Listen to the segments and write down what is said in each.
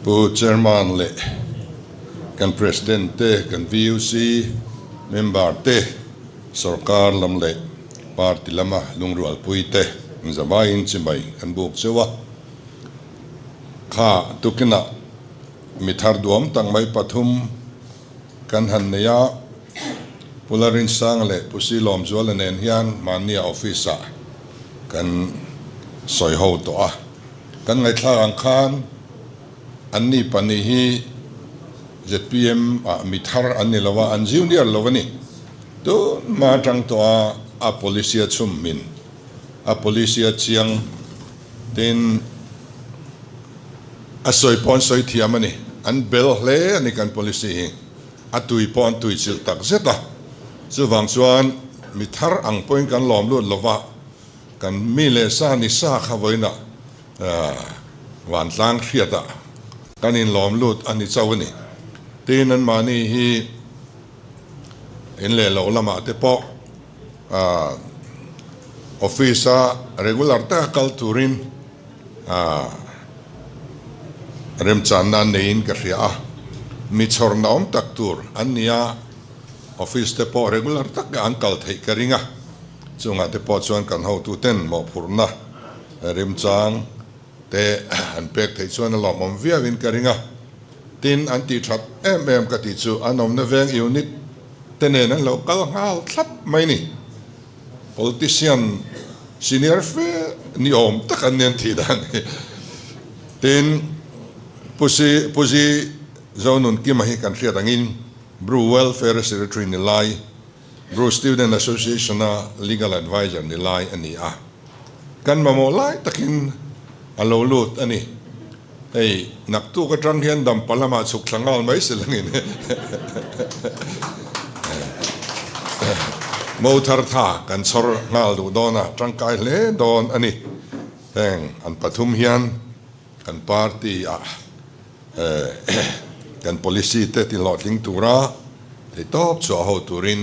Pu Chairman leh kan President te, kan VUC member te, sorkar lam leh party lama lungrualpui te zavaiin chimai kan buk cheu a. Kha tukinah mi thar duam tak mai pathum kan han nei a, Pu Larinsanga leh Pu Silawmzuala nen hian mahnia office ah kan sawi ho tawh a. Kan ngaihthlak ang khan anni pahnih hi zpm ah mi thar an ni lo a, an junior lo a ni. Tun hma atang tawh a a policy a chhum hmin, a policy a chiang tin a sawi pawh an sawi thiam a ni. An bel hle a ni kan policy hi. A tui pawh an tui chilh tak zet a. Chuvang chuan mi thar ang pawhin kan lawm lut lo va. Kan mi leh sa ni sa kha vawiinah vantlang hriatah kan inlawm lut a ni chauh a ni. Tin, anmahni hi in leh loh lamah te pawh office-a regular taka kal turin remchanna an neiin ka hria a. Mi chhawrna awm tak tur an ni a, office te pawh regular taka an kal theih ka ring a. Chungah te pawh chuan kan hotuten mawhphurhna remchang te an pek theih chuan a lawmawm viauin ka ring a. Tin, an tih that em em ka tih chu an awmna veng unit te nen an lo kal nghal thlap mai ni. Politician senior fe ni awm tak an nen thih dan hi. Tin, Pu Si Pu Zi Zonunkima hi kan hriat angin Bru Welfare Secretary ni lai Bru Student Association-a Legal Adviser ni lai a ni a, kan mamawh lai takin a lo lut a ni. Hei, naktuk atang hian dampa lamah chhuk thla nghal mai si langin mo thar tha kan chhawr nghal duh dawn a, tangkai hle dawn a ni. Heng an pathum hian kan party-ah Kan policy te ti hlawhtling tura theihtawp chhuah ho turin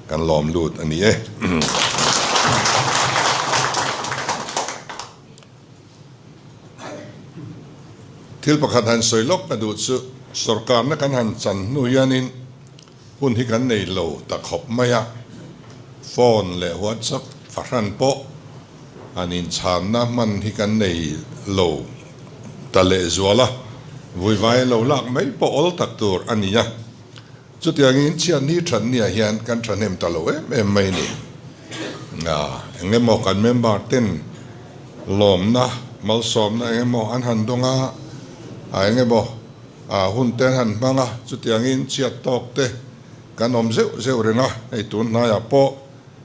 kan lawm lut a ni e. Thil pakhat han sawi lawk ka duh chu sorkarna kan han chan hnu hianin hun hi kan nei lo ta khawp mai a, phone leh WhatsApp fahran pawh an inchhanna hman hi kan nei lo ta lehzual a, vuivai lo lak mai pawh awl tak tur a ni a. Chutiangin chhiatni thatniah hian kan thahnem ta lo em em mai ni. Eng emaw kan member ten lawmna, malsawmna eng emaw an han dawng a, eng emaw hun te an han hmang a, chutiangin chhiat tawk te kan awm zeuh zeuh reng a, hei tun hnaiah pawh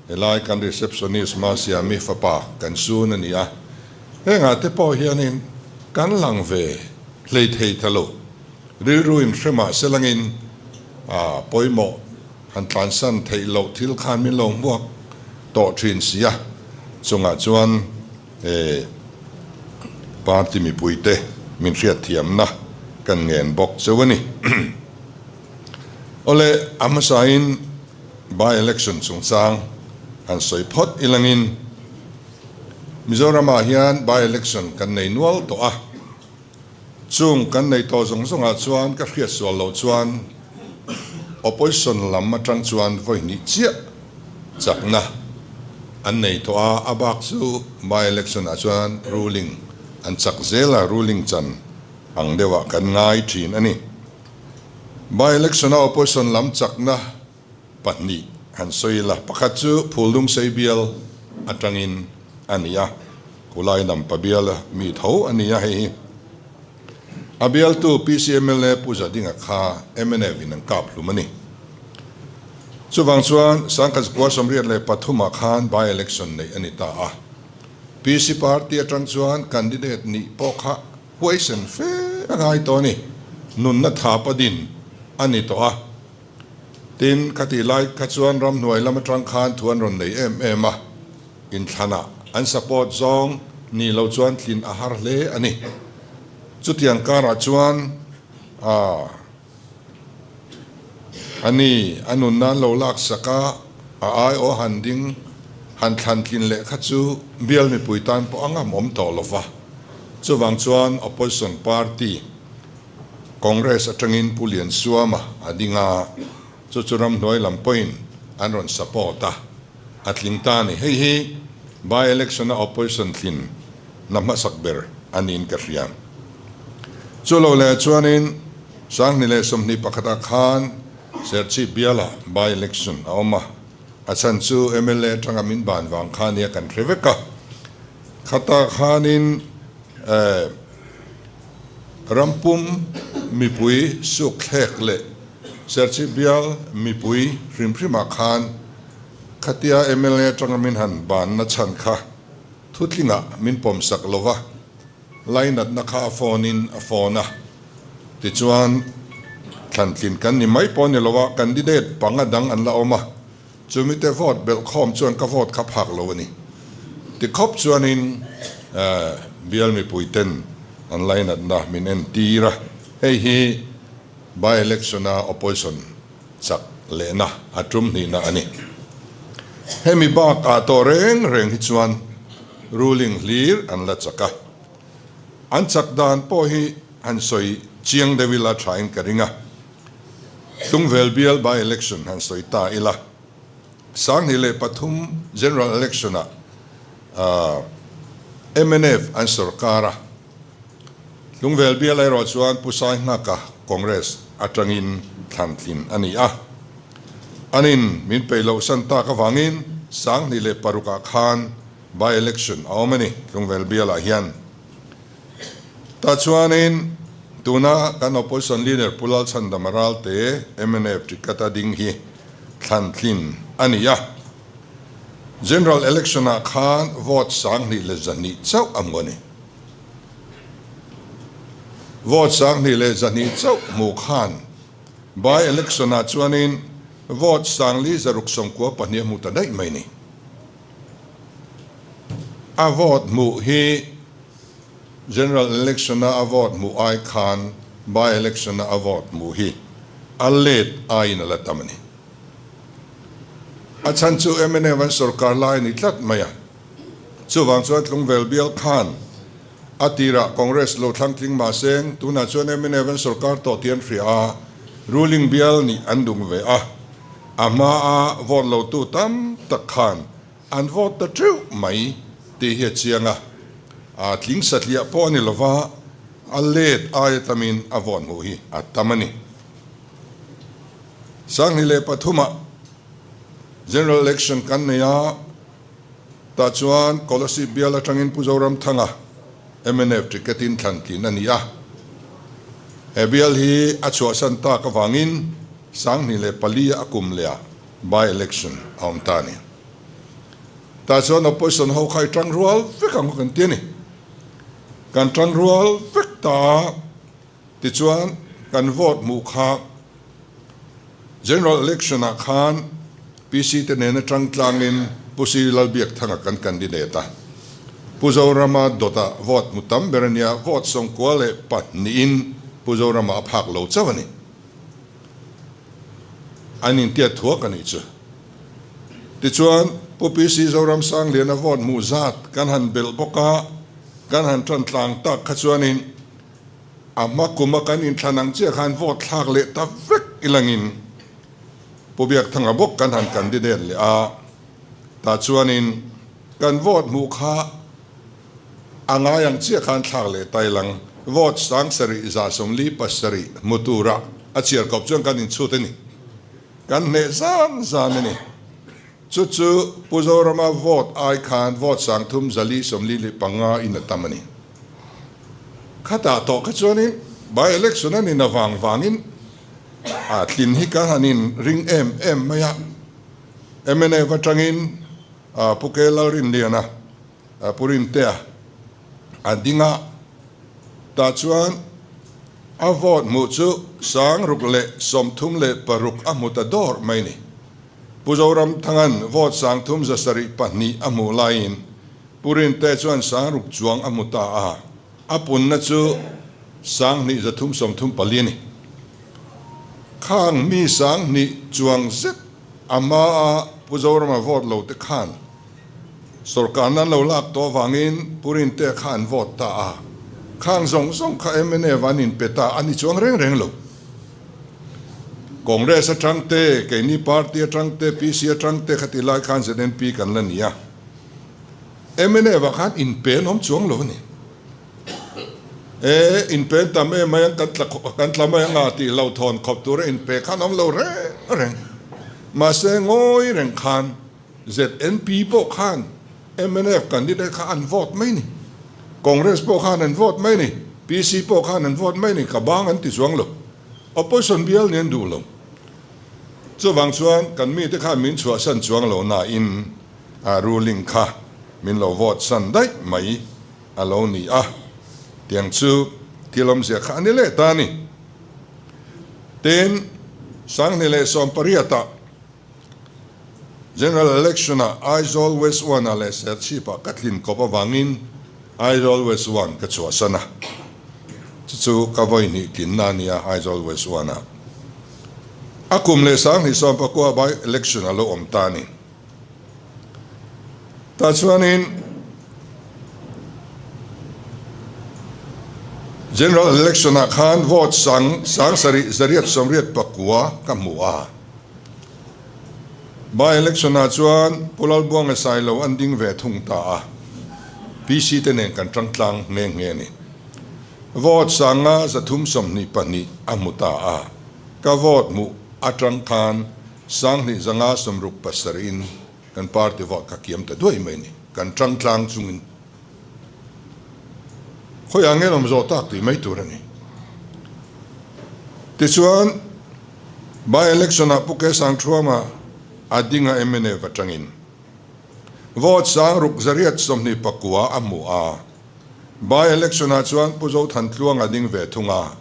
Helai kan receptionist Masiami fapa kan sun a ni a, hengah te pawh hianin kan lang ve hlei thei ta lo. Rilru in hre mah se langin a pawimawh han tlansan theih loh thil khan min lo hmuak tawh thin si a, chungah chuan he party mipuite min hriatthiamna kan ngen bawk cheu a ni. Awle, a hmasain by election chungchang han sawi phawt ilangin Mizoramah hian by election kan nei nual tawh a, chung kan nei tawh zawng zawngah chuan ka hriat sual loh chuan opposition lam atang chuan vawi hnih chiah chakna an nei tawh a, a bak chu by election ah chuan ruling an chak zel a, ruling chan ang deuhah kan ngai thin a ni. By election a opposition lam chakna pahnih han sawi ila, pakhat chu Phuldung sei bial atangin a ni a, Kulai Nampa bial a mi tho a ni a hei hi. A bialtu PC mla Pu Zadinga kha mnf in an kap hlum a ni. Chuvang chuan Sangkhat Zakua 73 ah khan by election neih a ni ta a. PC party atang chuan candidate nih pawh kha Huaisen fe a ngai tawh a ni. Nunna thap a din a ni tawh a. Tin, khatih lai kha chuan ramhnuai lam atang khan thu an rawn nei em em a. Inthlanah an support zawng ni lo chuan tlin a har hle a ni. Chutiang karah chuan a a ni, a nunna an lo laksak a, a aiawh han ding han thlan tlin leh kha chu bial mipui tan pawh a ngam awm tawh lo va. Chuvang chuan opposition party Congress atangin Pu Liansuama a ding a, chu chu ramhnuai lam pawhin an rawn support a, a tling ta a ni. Hei hi by-election a opposition tlin na hmasak ber a niin ka hria. Chu lo leh chuanin 2021 ah khan Serchhip biala by-election a awm a, a chhan chu mla atanga min ban vang kha nia kan hre vek a. Khata khanin rampum mipui sukthlek leh Serchhip bial mipui hrim hrimah khan khatia mla atanga min han banna chhan kha thutlingah min pawmsak lo va, lainatna kha a phone in a phone a, tichuan thlantlin kan ni mai pawh a ni lo a, candidate panga dang an la awm a. Chumite vote belh khawm chuan ka vote kha phak lo a ni. Ti khawp chuanin bial mipuiten an lainatna min entir a, hei hi by-election-a opposition chak lehna a tum hnihna a ni. Hemi bakah tawh reng reng hi chuan ruling hlir an la chak a, an chak dan pawh hi han sawi chiang deuh ila thain ka ring a. Tlungvel bial by election han sawi ta ila, 2003 general election ah mnf an sorkar a, Tlungvel bial erawh chuan Pu Sainghaka Congress atangin thlantlin a ni a. Anin min peih loh san tak avangin 2006 ah khan by election a awm a ni Tlungvel bialah hian. Tah chuanin tuna kan Opposition Leader Pu Lalchhandama Ralte mnf ticket a ding hi thlantlin a ni a. General Election ah khan vote 2100 chauh a hmu a ni. Vote 2100 chauh hmuh khan by election ah chuanin vote 4692 a hmu ta daih mai a ni. A vote hmuh hi General Election a a vote hmuh ai khan By Election a a vote hmuh hi a let aiin a la tam a ni. A chhan chu mnf an sorkar lai a ni tlat mai a. Chuvang chuan Tlungvel bial khan a tirah Congress lo thlang tling mahse tunah chuan mnf an sorkar tawh tih an hria a, ruling bial nih an dung ve a. A hmaa vote lotu tam tak khan an vote ta teuh mai tih hi a chiang a, a tling satliah pawh a ni lova, a let aia tamin a vote hmuh hi a tam a ni. 2003ah General Election kan nei a, tah chuan Kolasib bial atangin Pu Zoramthanga mnf ticket in thlan tlin a ni a, he bial hi a chhuahsan tak avangin 2004 a kum leh ah by election a awm ta a ni. Tah chuan opposition ho kha i tang rual vek ang kan ti a ni. Kan tang rual vek ta a, tichuan kan vote hmuh kha general election ah khan PC te nena tang tlangin Pu Sri Lalbiakthanga kan candidate a. Pu Zorama dawtah vote hmu tam ber a nia, vote 92 in Pu Zorama a phak lo chauh a ni. An intiat thuak a nih chu. Tichuan, Pu PC Zoram Sangliana vote hmuh zat kan han belh bawk a, kan han tan tlang tak kha chuanin a hma kuma kan inthlan ang chiah khan vote thlak leh ta vek ilangin Pu Biakthanga bawk kan han candidate leh a, tah chuanin kan vote hmuh kha a ngai ang chiah khan thlak leh ta ilang vote 7177 hmu tura a chhiar kawp chuan kan inchhut a ni. Kan hneh zan zan a ni. Chu chu Pu Zorama vote ai khan vote 3445 in a tam a ni. Khatah tawh kha chuanin by election a nin avang vangin a tlin hi kan han in ring em em mai a. Mnf atangin Pu K Lalrinliana, Pu Rintea a ding a, tah chuan a vote hmuh chu 636 a hmu ta dawr mai ni. Pu Zoramthanga'n vote 3702 a hmuh laiin Pu Rintea chuan 6000 chuang a hmu ta a, a punna chu 2334 a ni. Khang mi 2000 chuang zet a hmaa Pu Zorama vote lo te khan sorkarna an lo lak tawh avangin Pu Rintea kha an vote ta a. Khang zawng zawng kha mnf an inpe ta a ni chuang reng reng lo. Congress atang te, keini party atang te, PC atang te khati lai khan ZNP kan la ni a. Mnf ah khan inpe an awm chuang lo a ni. E, inpe an tam em mai ang, kan tla kan tla mai ang a tih lo thawn khawp tura inpe khan awm lo reng reng. Mahse ngawi reng khan ZNP pawh khan mnf candidate kha an vote mai ni. Congress pawh khan an vote mai ni. PC pawh khan an vote mai ni. Ka bang an ti chuang lo. Opposition bial nen duh lo. Chuvang chuan kan mite khan min chhuahsan chuang lo nain a ruling kha min lo vote san daih mai a lo ni a. Tiang chu thil awmzia kha a ni leh ta a ni. Tin, 2018 ah General Election ah Aizawl West One ah leh Serchhip ah ka tlin kawp avangin Aizawl West One ka chhuahsan a. Chu chu ka vawi hnih tlinna a nia Aizawl West One ah. A kum leh 2019 by election a lo awm ta a ni. Tah chuanin General Election ah khan vote sang 70 889 ka hmu a. By election ah chuan Pu Lalbuanga Sailo an ding ve thung ta a, PC te nen kan tang tlang nghe nghe a ni. Vote sanga 322 a hmu ta a, ka vote hmuh atang khan 2567 in kan party vote kha kiam ta duai mai a ni, kan tang tlang chungin. Khawiah nge lawm zawh tak tih mai tur a ni. Tichuan, by election ah Pu Kesang Thuama a ding a mnf atangin vote 6829 a hmu a. By election ah chuan Pu Zothan Tluang a ding ve thung a,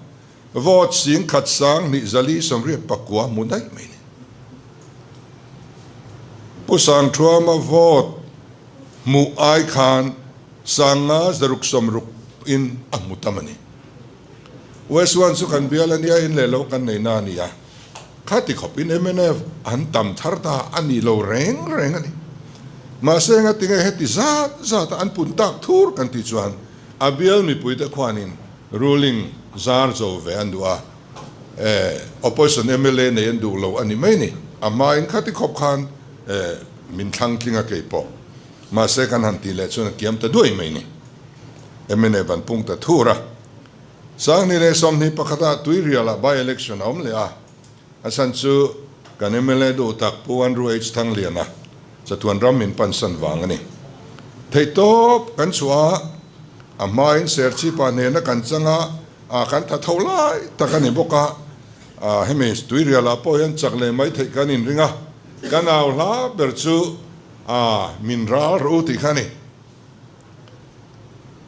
vote 10,489 hmu daih mai a ni. Pu Sangthuama vote hmuh ai khan 560 in a hmu tam a ni. West One chu kan bial a nia, in leh lo kan nei na a ni a. Khati khawp in mnf an tam thar ta a ni lo reng reng a ni. Mahse engati nge heti zat zat a an pun tak thur kan tih chuan a bial mipuite khuanin ruling zar zo ve an duh a, opposition mla nei an duh lo a ni mai ni. A hmain khati khawp khan min thlang tling a kei pawh. Mahse kan han tih leh chuan a kiam ta duai mai ni. Mnf an pung ta thur a. 2021 ah Tuirial ah by election a awm leh a. A chhan chu kan mla duh tak Pu Andrew H Thangliana chatuan ram min pansan vang a ni. Theihtawp kan chhuah a, a hmain Serchhipa hnena kan chang a, a kan tha tho lai tak a ni bawk a. Hemi Tuirial ah pawh hian chak leh mai theih kan inring a. Kan au hla ber chu a min ral rawh u tih kha a ni.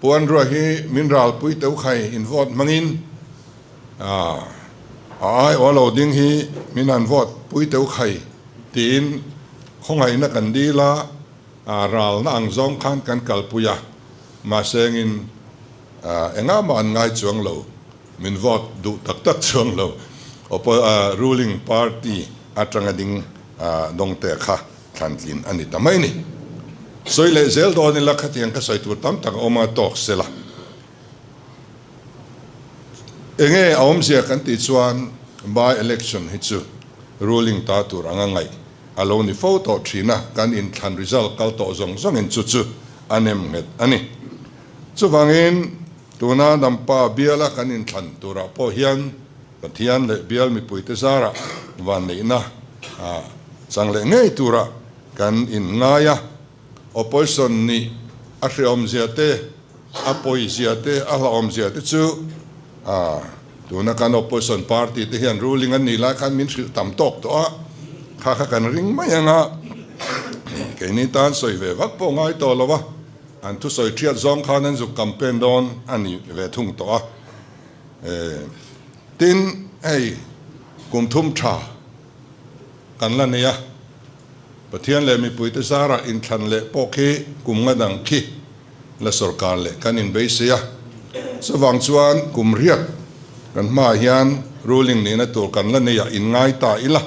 Puanrua hi min ralpui teuh khai in vote hmangin a aiawh a lo ding hi min han vote pui teuh khai tiin khawngaihna kan dil a, ralna ang zawng khan kan kalpui a, mahsengin engah mah an ngai chuang lo, min vote duh tak tak chuang lo, ruling party atanga ding dawngte kha. Thlantlin a ni ta mai ni. Sawi leh zel dawn ila khatiang ka sawi tur tam tak a awm a tawk sela. Enge a awmzia kan tih chuan by election hi chu ruling ta tur anga ngaih a lo ni fo tawh thin a, kan inthlan result kal tawh zawng zawngin chu chu a nem nghet a ni. Chuvangin tuna Dampa biala kan inthlan turah pawh hian Pathian leh bial mipuite zarah vanneihna chang leh ngei tura kan inngai a, opposition nih a hreawmzia te, a pawizia te, a hlauhawmzia te chu tuna kan opposition party te hian ruling an nih lai khan min hrilh tam tawk tawh a, kha kha kan ring mai ang a, keini tan sawi ve vak pawh ngai tawh lo a, an thusawi thiat zawng khan an zuk campaign dawn a ni ve thung tawh a. Tin, hei kum thum tha kan la nei a, Pathian leh mipuite zarah inthlan leh pawh khi kum nga dang khi la sawrkar leh kan inbeisei a. Chuvang chuan kum riat kan hmaah hian ruling nihna tur kan la nei a, inngai ta ila.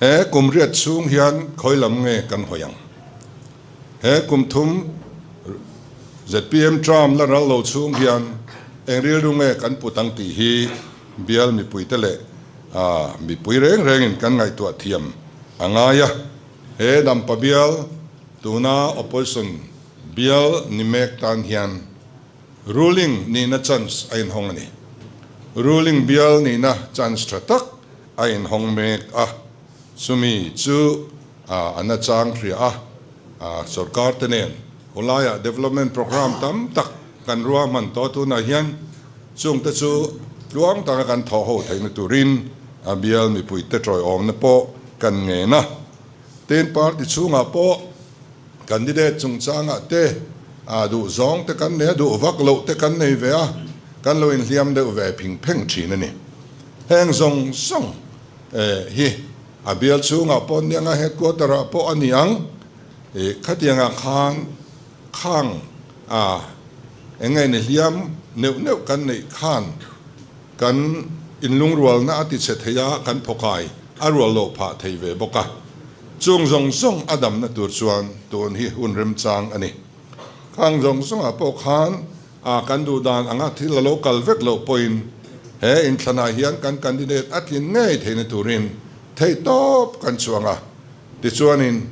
He kum riat chhung hian khawi lam nge kan hawi ang? He kum thum. Zpm term la ral lo chhung hian eng rilru nge kan put ang tih hi bial mipuite leh mipui reng rengin kan ngaihtuah thiam a ngai a. He Dampa bial tuna opposition bial ni mek tan hian ruling nihna chance a inhawng a ni. Ruling bial nihna chance tha tak a inhawng mek a, chumi chu a nachang hria a, sorkar te nen khawlaiah development programme tam tak kan ruahman tawh tunah hian chungte chu tluang taka kan thawh ho theihna turin a bial mipuite tawiawmna pawh kan ngen a. Tin, party chhungah pawh candidate chungchangah te duh zawng te kan nei a, duh vak loh te kan nei ve a, kan lo inhliam deuh ve phing pheng thin a ni. Heng zawng zawng hi a bial chhungah pawh aniang a, headquarter ah pawh a ni ang. Khatiangah khan khang a eng nge ni hliam neuh neuh kan neih khan kan inlungrualna a tichhe thei a, kan phawkai a rual loh phah thei ve bawk a. Chung zawng zawng a damna tur chuan tun hi hun remchang a ni. Khang zawng zawngah pawh khan A kan duh dan anga thil a lo kal vek loh pawhin he inthlanah hian kan candidate a tlin ngei theihna turin theihtawp kan chuang a. Tichuanin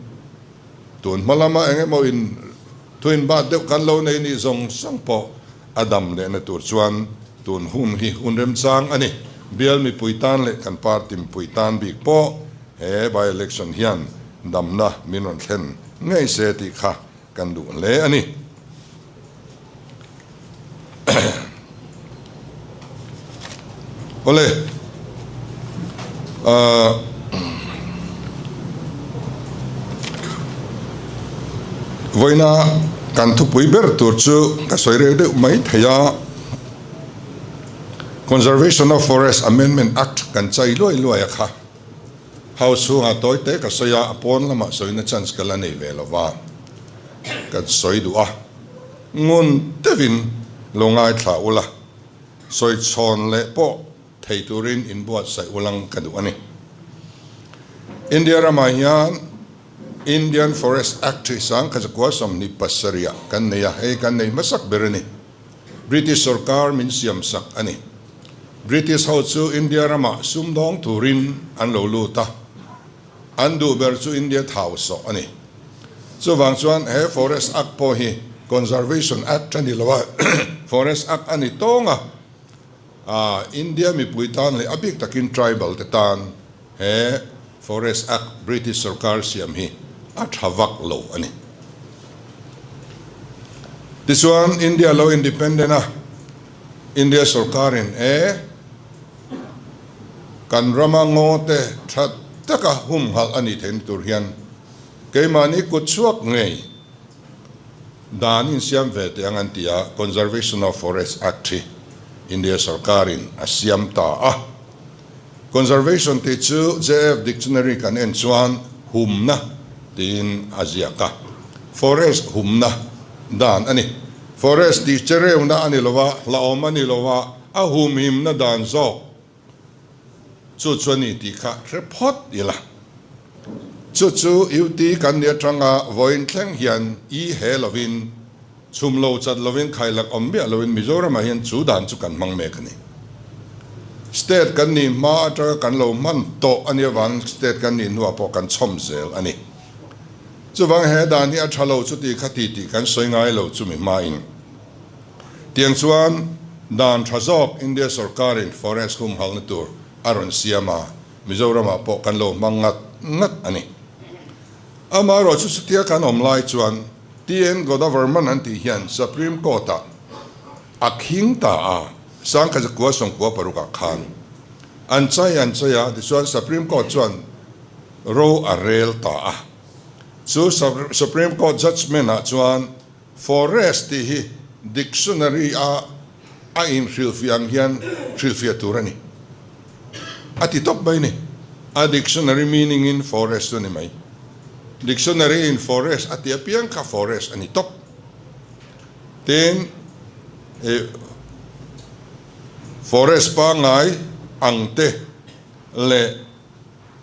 tun hma lama eng emaw in thuin bat deuh kan lo nei nih zawng zawng pawh a dam lehna tur chuan tun hun hi hun remchang a ni. Bial mipui tan leh kan party mipui tan bik pawh he by-election hian damna min rawn thlen ngei se tih kha kan duh hle a ni. Awle, vawiina kan thupui ber tur chu ka sawi reu deuh mai thei a, Conservation of Forest Amendment Act kan chai luai luai a kha. House chhungah tawi te ka sawi a, a pawn lamah sawina chance ka la nei ve lo va, ka sawi duh a, ngun deuhin lo ngaithla ula, sawi chhawn leh pawh thei turin inbuatsaih ulang ka duh a ni. India ramah hian Indian Forest Act hi sangkhatzakua 27 ah kan nei a, hei kan nei hmasak ber a ni. British sorkar min siamsak a ni. British ho chu India ramah sumdawng turin an lo lut a, an duh ber chu India thau sawh a ni. Chuvang chuan he Forest Act pawh hi Conservation Act a ni lo a, Forest Act a ni tawng a, India mipui tan leh a bik takin tribal te tan he Forest Act British sorkar siam hi a tha vak lo a ni. Tichuan India lo independent a, India sorkarin e kan rama ngaw te tha taka humhalh a nih theihna tur hian keimahni kut chhuak ngei Dan insiam ve teh ang an ti a, Conservation of Forest Act hi India sorkarin a siam ta a. Conservation tih chu JF Dictionary kan en chuan humna tiin a ziak a. Forest humna dan a ni. Forest tih chereuna a ni lo a, hlauhawm a ni lo a, a humhimna dan zawk Chu chu a ni tih kha hre phawt ila. Chu chu UT kan ni atanga vawiin thleng hian i he lovin, chhum lo chat lovin, khailak awm miah lovin Mizoramah hian chu dan chu kan hmang mek a ni. State kan nih hma atanga kan lo hman tawh a nih avangin state kan nih hnuah pawh kan chhawm zel a ni. Chuvang he dan hi a tha lo chuti kha ti tih kan sawi ngai lo chumi hmain. Tiang chuan dan tha zawk India sorkarin forest humhalna tur a rawn siam a, Mizoramah pawh kan lo hmang ngat ngat a ni. Amaherawh chu chutia kan awm lai chuan TN Godavarman an tih hian Supreme Court-ah a khing ta a, Sangkhazakua sawmkua parukah khan an chai an chai a, tichuan Supreme Court chuan ro a rel ta a. Chu Supreme Court judgement-ah chuan Forest tih hi dictionary a a inhrilhfiah ang hian hrilhfiah tur a ni. A ti tawp mai ni. A dictionary meaning in forest chu a ni mai. Dictionary in forest a ti apiang kha forest a ni tawp. Tin, ih forest pangngai ang te leh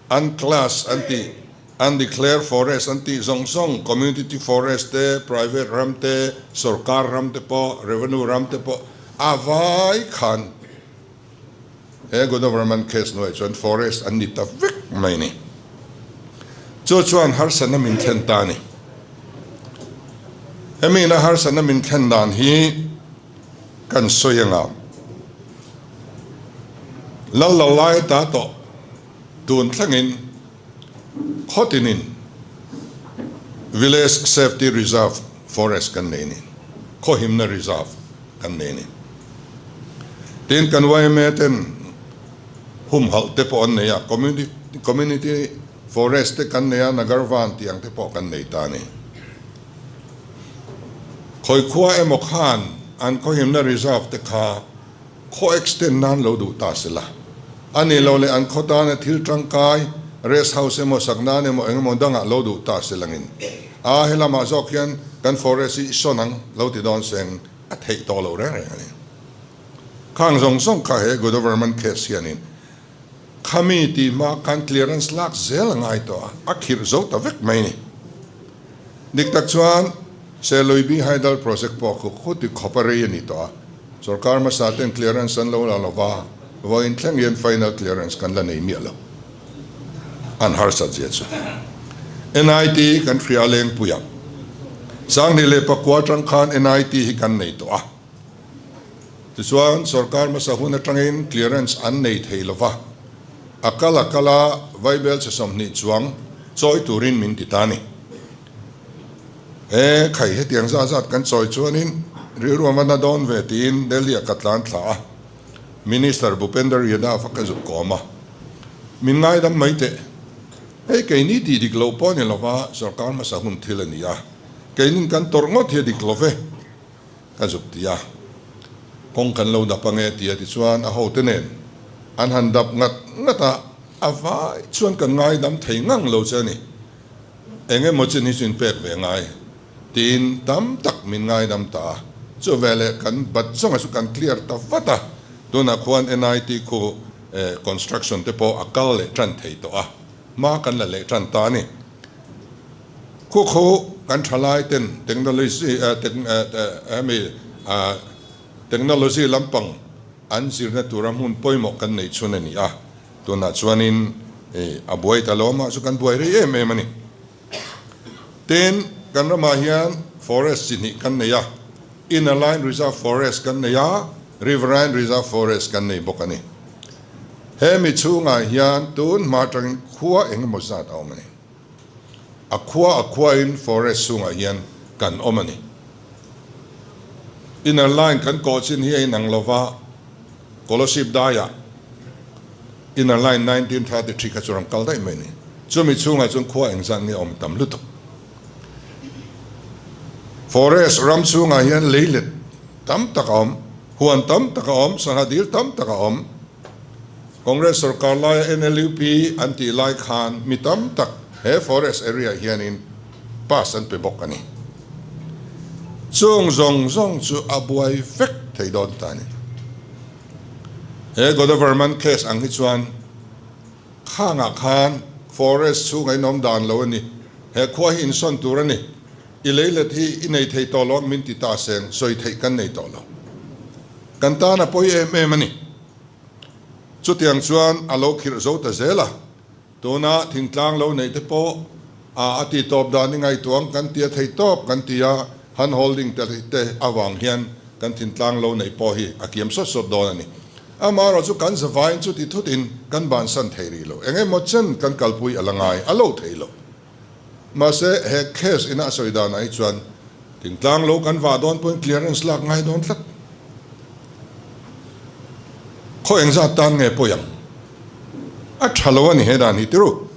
an class an tih. Undeclared forest an tih zawng zawng, community forest te, private ram te, sorkar ram te pawh, revenue ram te pawh a vai khan he Godavarman case hnuaiah chuan forest an ni ta vek mai a ni. Chu chuan harsatna min thlen ta a ni. Hemi ina harsatna min thlen dan hi kan sawi anga lal lo lai ta tawh tun thlengin Khawtinin Village Safety Reserve Forest kan nei a ni. Khawhimna Reserve kan nei a ni. Tin, kan yma ten humhalh te pawh an nei a, Community Forest te kan nei a, Nagarvan tih ang te pawh kan nei ta a ni. Khawi khua emaw khan an khawhimna reserve te kha Khaw extend nan lo duh ta se la. A ni lo leh an khaw tana thil tangkai, rest house emaw sak nan emaw eng emaw dangah lo duh ta se langin a helamah zawk hian kan forest hi i sawn ang lo ti dawn seng a theih tawh lo reng reng a ni. Khang zawng zawng kha he Godavarman case hianin khami tih hma khan clearance lak zel a ngai tawh a, a khirh zo ta vek mai a ni. Dik tak chuan Seluibi Hydel Project pawh khu khuti khawp a rei a ni tawh a, sorkar hmasa ten clearance an lo la lo va, vawiin thleng hian final clearance kan la nei miah lo. An harsat zia chu. NIT kan hria lengpui a, 2009 atang khan NIT hi kan nei tawh a. Tichuan sorkar hmasa hun atangin clearance an nei thei lo va, a kal a kal a vaibel che 20 chuang chawi turin min ti ta a ni. E khai hetiang zat zat kan chawi chuanin rilru a va na dawn ve tiin Delhi ah ka tlan thla a, Minister Bhupender Yadav a ka zuk kawm a, min ngaidam mai teh. Hei keini tih dik loh pawh a ni lo va, sorkar hmasa hun thil a ni a, keinin kan tawrh ngawt hi a dik lo ve. Ka zuk ti a, kawng kan lo dap ange tia tichuan a hote nen an han dap ngat ngat a, a vai chuan kan ngaidam thei ngang lo che a ni. Eng emaw chin hi chu in pek ve ngai tiin tam tak min ngaidam ta a, chu veleh kan bat zawnga chu kan clear ta vat a, tunah khuan NIT khu construction te pawh a kal leh tan thei tawh a, hma kan la leh tan ta a ni. Khu khu kan thalai ten technology hemi technology lampang an zirna tura hmun pawimawh kan neih chhun a ni a, tunah chuanin a buai ta lo amah chu kan buai rei em em a ni. Tin, kan ramah hian forest chi hnih kan nei a, Inner Line Reserve Forest kan nei a, Riverine Reserve Forest kan nei bawk a ni. Hemi chhungah hian tun hma atangin khua engemaw zat a awm a ni. A khua a khuain forest chhungah hian kan awm a ni. Inner line kan kawh chin hi a inang lova, Kolosip daiah inner line 1933 kha chu rawn kal daih mai a ni. Chumi chhungah chuan khua engzat nge awm tam lutuk. Forest ram chhungah hian leilet tam tak a awm, huan tam tak a awm, sangha dil tam tak a awm. Congress sorkar laia NLUP an tih lai khan mi tam tak he forest area hianin pass an pe bawk a ni. Chung zawng zawng chu a buai vek thei dawn ta a ni. He Godavarman case ang hi chuan khangah khan forest chhunga in awm dan lo a ni, he khua hi insawn tur a ni, i leilet hi i nei thei tawh lo min ti ta seng sawi theih kan nei tawh lo. Kan tan a pawi em em a ni. Chutiang chuan a lo khirh zo ta zel a, tuna thingtlang lo neih te pawh a a ti tawp dan i ngaihtuang kan tia thei tawp kan ti a, hand holding te te avang hian kan thintlang lo neih pawh hi a kiam sawt sawt dawn a ni. Amaherawh chu kan zavaiin chuti thutin kan bansan thei rih lo, eng emaw chen kan kalpui a la ngai a lo thei lo. Mahse he case ina a sawi danah hi chuan thingtlang lo kan vah dawn pawhin clearance lak ngai dawn tlat. Khaw engzat tan nge pawi ang? A tha lo a ni he dan hi tiru.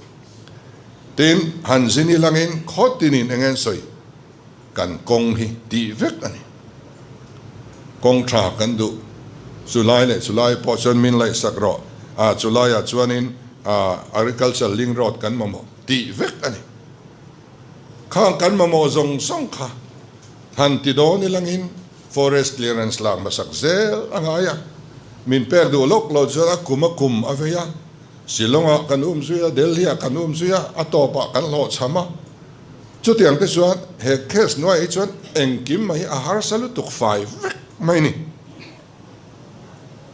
Tin, han zin i langin khaw tinin eng en sawi kan kawng hi tih vek a ni. Kawng tha kan duh chulai leh chulai pawh chuan min laihsak rawh a, chulaiah chuanin agriculture link road kan mamawh tih vek a ni. Khang kan mamawh zawng zawng kha han ti dawn i langin Forest clearance lak hmasak zel a ngai a, min pek duh lawk lo chuan a kum a kum a vei a. Shillong-ah kan um zui a, Delhi-ah kan um zui a, a tawpah kan hlawhchham a. Chutiang te chuan he case hnuaiah hi chuan engkim mai hi a harsa lutuk fai vek mai a ni.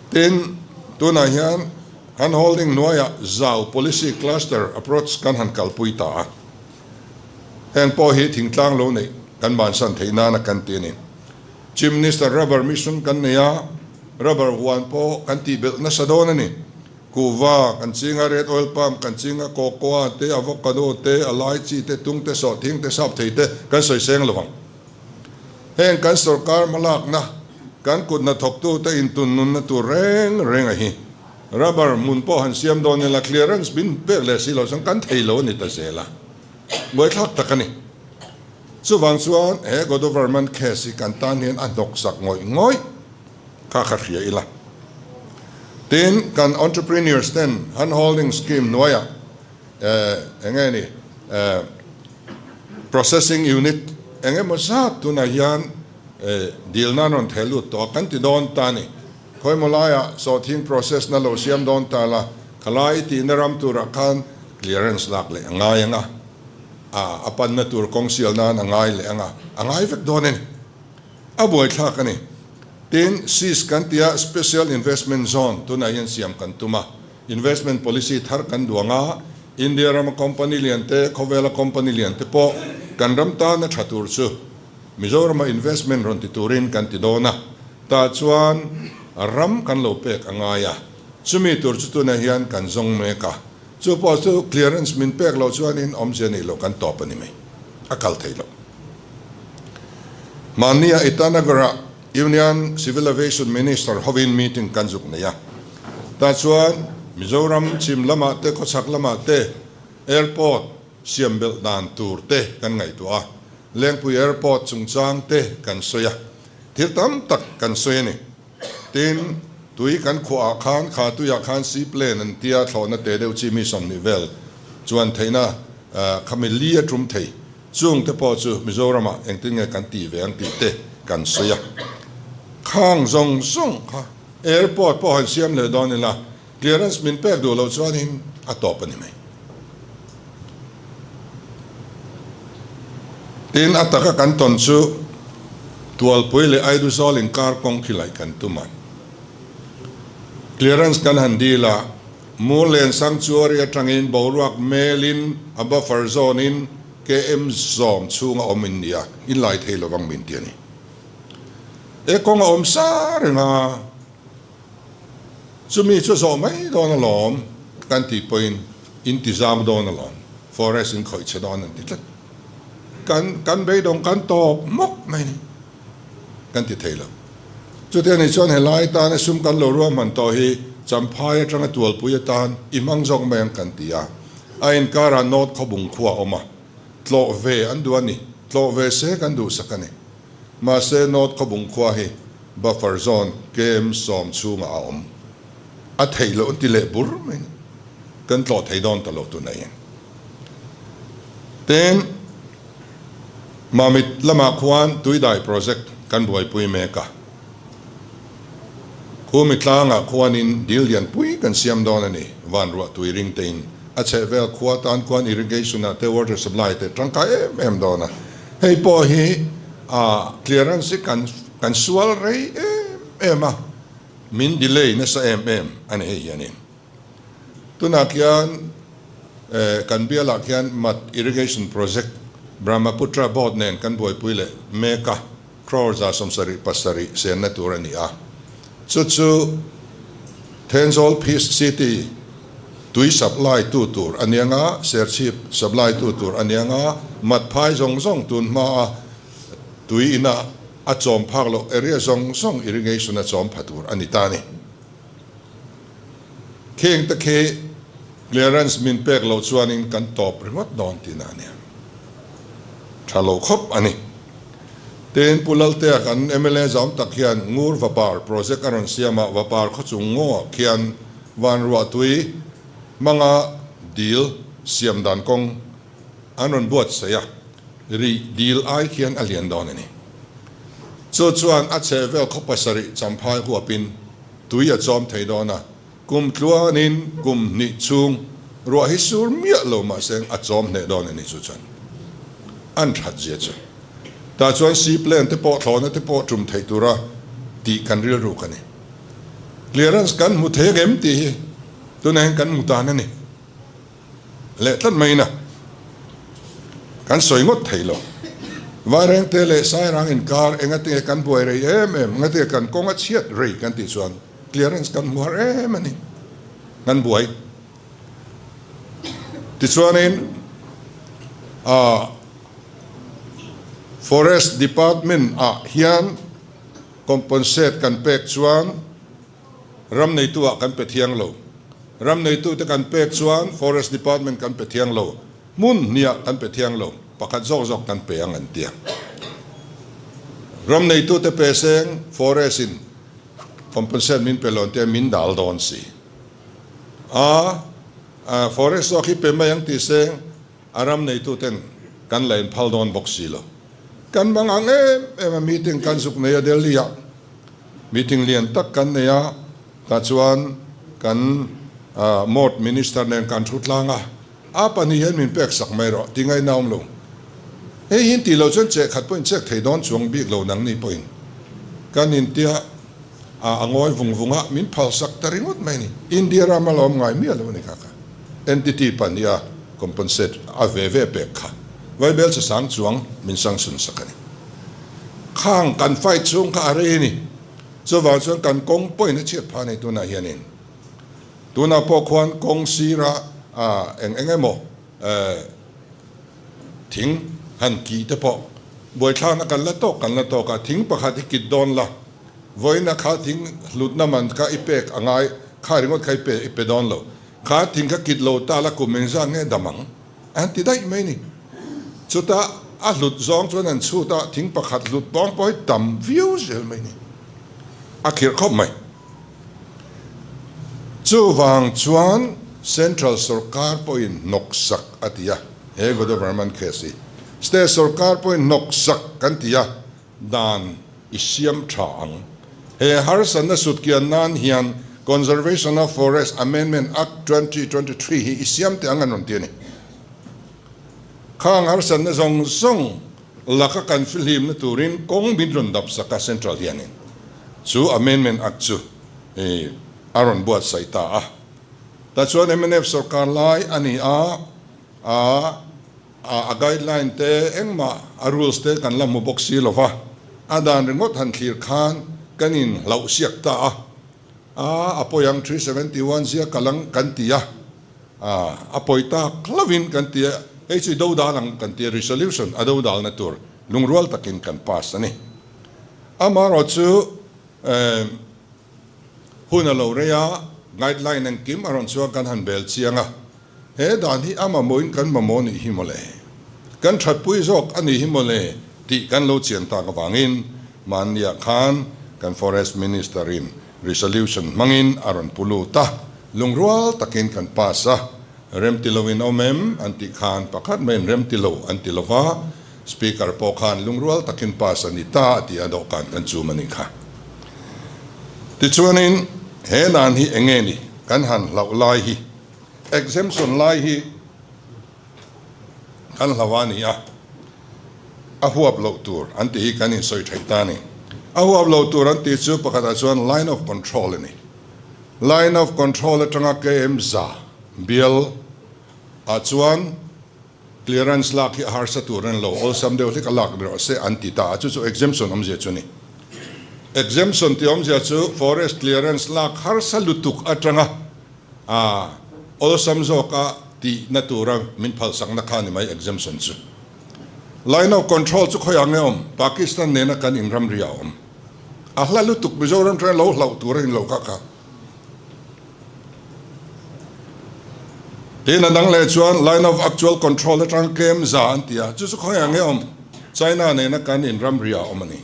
Tin, tunah hian hand holding hnuaiah zau policy cluster approach kan han kalpui ta a. Heng pawh hi thingtlang lo neih kan bansan theih nana kan ti a ni. Chief Minister Rubber Mission kan nei a, rubber huan pawh kan tih belh nasa dawn a ni. Kuhva kan ching a, red oil palm kan ching a, cocoa te, avocado te, a lai chi te, tung te, sawhthing te, sap thei te kan sawi seng lo ang. Heng kan sorkar hmalakna, kan kut hnathawktute intunnunna tur reng reng a hi. Rubber hmun pawh han siam dawn ila clearance bin pek leh si lo chuan kan thei lo a ni ta zel a, buaithlak tak a ni. Chuvang chuan he Godoverman case hi kan tan hian a hnawksak ngawih ngawih kha kha hria ila. Tin, kan entrepreneurs ten hand holding scheme hnuaiah eng nge ni processing unit eng emaw zat tunah hian dilna an rawn theh lut tawh a, kan ti dawn ta a ni. Khawimaw laiah sawhthing process na lo siam dawn ta la, khalai i tihna ram turah khan clearance lak leh a ngai ang a, a panna tur kawng sial nan a ngai leh ang a, a ngai vek dawn a ni. A buaithlak a ni. Tin, sis kan tia Special Investment Zone tunah hian siam kan tum a, investment policy thar kan duang a, India rama company lian te, khawvela company lian te pawh kan ram tana tha tur chu Mizorama investment rawn ti turin kan ti dawn a, tah chuan ram kan lo pek a ngai a, chumi tur chu tunah hian kan zawng mek a, chu pawh chu clearance min pek loh chuanin awmzia nih loh kan tawp a ni mai, a kal thei loh. Mahnia Itanagar-ah Union Civil Aviation Minister hovin meeting kan zuk nei a, tah chuan Mizoram chhim lamah te khawchhak lamah te airport siam belh dan tur te kan ngaihtuah a, Lengpui Airport chungchang te kan sawi a, thil tam tak kan sawi a ni. Tin, tui kan khuahah khan kha tuiah khan seaplane an tia thlawhna te deuh chi mi 20 vel chuan theihna khami li a tum thei. Chung te pawh chu Mizoramah engtin nge kan tih ve ang tih te kan sawi a. Khang zawng zawng kha airport pawh han siam leh dawn ila Clearance min pek duh loh chuanin a tawp a ni mai. Tin, a taka kan tawn chu Tualpui leh Aiduzawl inkar kawng khi laih kan tum a. Clearance kan han dil a, Murlen Sanctuary atangin boruak melin a buffer zone in KM zawm chhunga awm in nia, in lai thei lovang min ti a ni. E kawng a awm sa reng a. Chumi chu zawh mai dawn alawm kan tih pawhin in ti zam dawn alawm, forest in khawih chhe dawn an ti tlat. Kan kan beidawng kan tawp mawk mai ni kan ti thei lo. Chuti anih chuan helai tana sum kan lo ruahman tawh hi Champhai atanga tualpui atan i hmang zawk mai ang kan ti a. A inkarah North Khawbung khua a awm a, tlawh ve an duh a ni, tlawh ve se kan duhsak a ni. Mahse North Khawbung khua hi buffer zone KM 10 chhungah a awm. A theih loh an ti leh bur mai ni. Kan tlawh thei dawn ta lo tunah hian. Tin, Mamit lamah khuan tuidai project kan buaipui mek a. Khumi tlangah khuanin dil lianpui kan siam dawn a ni. Van ruah tui ring tein a chhehvel khua tan khuan irrigation ah te water supply te tangkai em em dawn a. Hei pawh hi a clearance hi kan kan sual rei em em a, min delay nasa em em a ni hei hianin. Tunah khian kan bialah khian Mat Irrigation Project Brahmaputra Board nen kan buaipui leh mek a, crore 77 senna tur a ni a. Chu chu Thenzawl Peace City tui supply tu tur a nia nga, Serchhip supply tu tur a nia nga, Matphai zawng zawng tun hmaa tui ina a chawm phak loh area zawng zawng irrigation a chawm pha tur a ni ta a ni. Kheng te khi clearance min pek loh chuanin kan tawp ringawt dawn tihna a nia. Tha lo khawp a ni. Tin, Pu Laltea kan mla zam tak hian Ngur Vapar project a rawn siam a, Vapar khawchung ngaw khian Vanruahtui hmanga dil siam dan kawng an rawn buatsaih a, rih dil ai khian a lian dawn a ni. Chu chuan a chhehvel khaw pasarih champhai huapin tui a chawm thei dawn a. Kum tluanin kum hnih chhung ruah hi sur miah lo mahse a chawm hneh dawn a ni chu chuan an that zia chu. Tah chuan seaplane te pawh thlawhna te pawh tum theih tura tih kan rilruk a ni. Clearance kan hmu thei ang em tih hi tunah hian kan hmu tan a ni leh tlat mai in a kan sawi ngawt thei lo. Vairengte leh Sairang inkar engatinge kan buai rei em em, engatinge kan kawng a chhiat rei kan tih chuan Clearance kan hmu har em a ni. Kan buai. Tichuanin ah Forest Department ah hian compensate kan pek chuan ram neitu ah kan pe thiang lo. Ram neitu te kan pek chuan Forest Department kan pe thiang lo. Hmun hniah kan pe thiang lo. Pakhat zawk zawk kan pe ang an tia. Ram neitu te pe seng Forest in Compensate min pe lo an tia min dal dawn si. A forest zawk hi pe mai ang tih se a ram neitu ten kan la inphal dawn bawk si lo. Kan bang ang em em a meeting kan zuk nei a Delhi ah meeting lian tak kan nei a tah chuan kan Mort Minister nen kan thu tlang a a pahnih hian min pek sak mai rawh ti ngaihna awm lo. Hei hi intih loh chuan cheh khat pawhin chek thei dawn chuang bik lo nang ni pawhin kan intia a ngawi vung vung a, min phal sak ta ringawt mai a ni. India rama la awm ngai miah lo a ni kha kha. Entity pahniha compensate a ve ve pek kha Vaibel che sang chuang min sanction sak a ni. Khang kan fight chhung kha a rei a ni. Chuvang chuan kan kawng pawhin a chhiat phah a ni tunah hianin. Tunah pawh khuan kawng sira eng eng emaw thing han kih te pawh buaithlakna kan la tawk kan la tawk a, thing pakhat hi kit dawn la, vawiina kha thing hlutna man kha i pek a ngai, kha ringawt kha i pe i pe dawn lo, kha thing kha kit lo ta la kum engzah nge dam ang an ti daih mai ni. Chutah a hlut zawng chuan an chhut a, thing pakhat hlut pawng pawh hi tam viau zel mai ni, a khirh khawp mai. Chuvang chuan Central sorkar pawhin hnawksak a ti a, he Godavarman case hi State sorkar pawhin hnawksak kan ti a, dan i siam tha ang. He harsatna sutkian nan hian Conservation of Forest Amendment Act 2023 hi i siam teh ang an rawn ti a ni. Khang harsatna zawng zawng laka kan fihlimna turin kawng min rawn dap sak a Central hianin chu Amendment Act chu a rawn buatsaih ta a. Tah chuan mnf sorkar lai a ni a, a a guideline te engmah a rules te kan la hmu bawk si lo va, a dan ringawt han thlir khan kan in hlauh siak ta a, a a pawi ang 371 zia kal ang kan ti a. A pawi tak hlauhin kan ti a, hei chu i do dal ang kan ti a, resolution a do dalna tur lungrual takin kan pass a ni. Amaherawh chu hun a lo rei a, guideline engkim a rawn chuan kan han bel chiang a, he dan hi a mamawhin kan mamawh nih hi mawle, kan thatpui zawk a nih hi mawle tih kan lo chian tak avangin mahniah khan kan Forest Minister-in resolution hmangin a rawn pu lut a. Lungrual takin kan pass a, remti lo in awm em? an tih khan pakhat maiin remti lo an ti lo va, Speaker pawh khan lungrual takin pass a ni ta a ti a, dawhkan kan chum a nih kha. Tichuanin he dan hi eng nge ni kan han hlauh lai hi, exemption lai hi kan hlauh a ni a, a huap loh tur an tih hi kan insawi theih ta a ni. A huap loh tur an tih chu pakhatah chuan line of control a ni. Line of Control atanga KM za bial ah chuan clearance lak hi a harsa tur a ni lo, awlsam deuh hlek a lak ni rawh se an ti ta a, chu chu exemption awmzia chu a ni. Exemption tih awmzia chu forest clearance lak harsa lutuk atanga awlsam zawka tihna tura min phalsakna kha a ni mai exemption chu. Line of Control chu khawiah nge awm? Pakistan nena kan inramri a awm. A hla lutuk Mizoram tana lo hlauh tur a inlo kha kha. Tin a dang leh chuan line of actual control atang tlem za an ti a, chu chu khawnge ang nge awm? China nena kan in ramri ah awm a ni.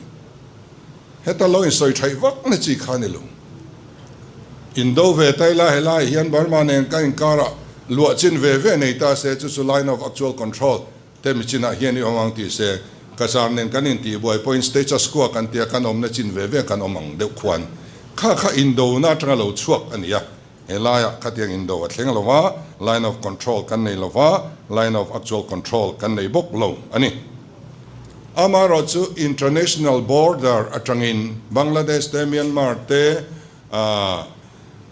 Heta lo insawi thaih vak na chi kha ni lo. Indo ve ta ila helai hian Burma nen kan inkarah luah chin ve ve nei ta se chu chu line of actual control Te mi chinah hian i awm ang tih se, Cachar nen kan intihbuai pawhin status quo kan tia kan awmna chin ve ve kan awm ang deuh khuan kha kha indona atanga lo chhuak a ni a. He laiah khatiang indo a thleng lo va, line of control kan nei lo va, line of actual control kan nei bawk lo a ni. Amaherawhchu international border atangin Bangladesh te, Myanmar te,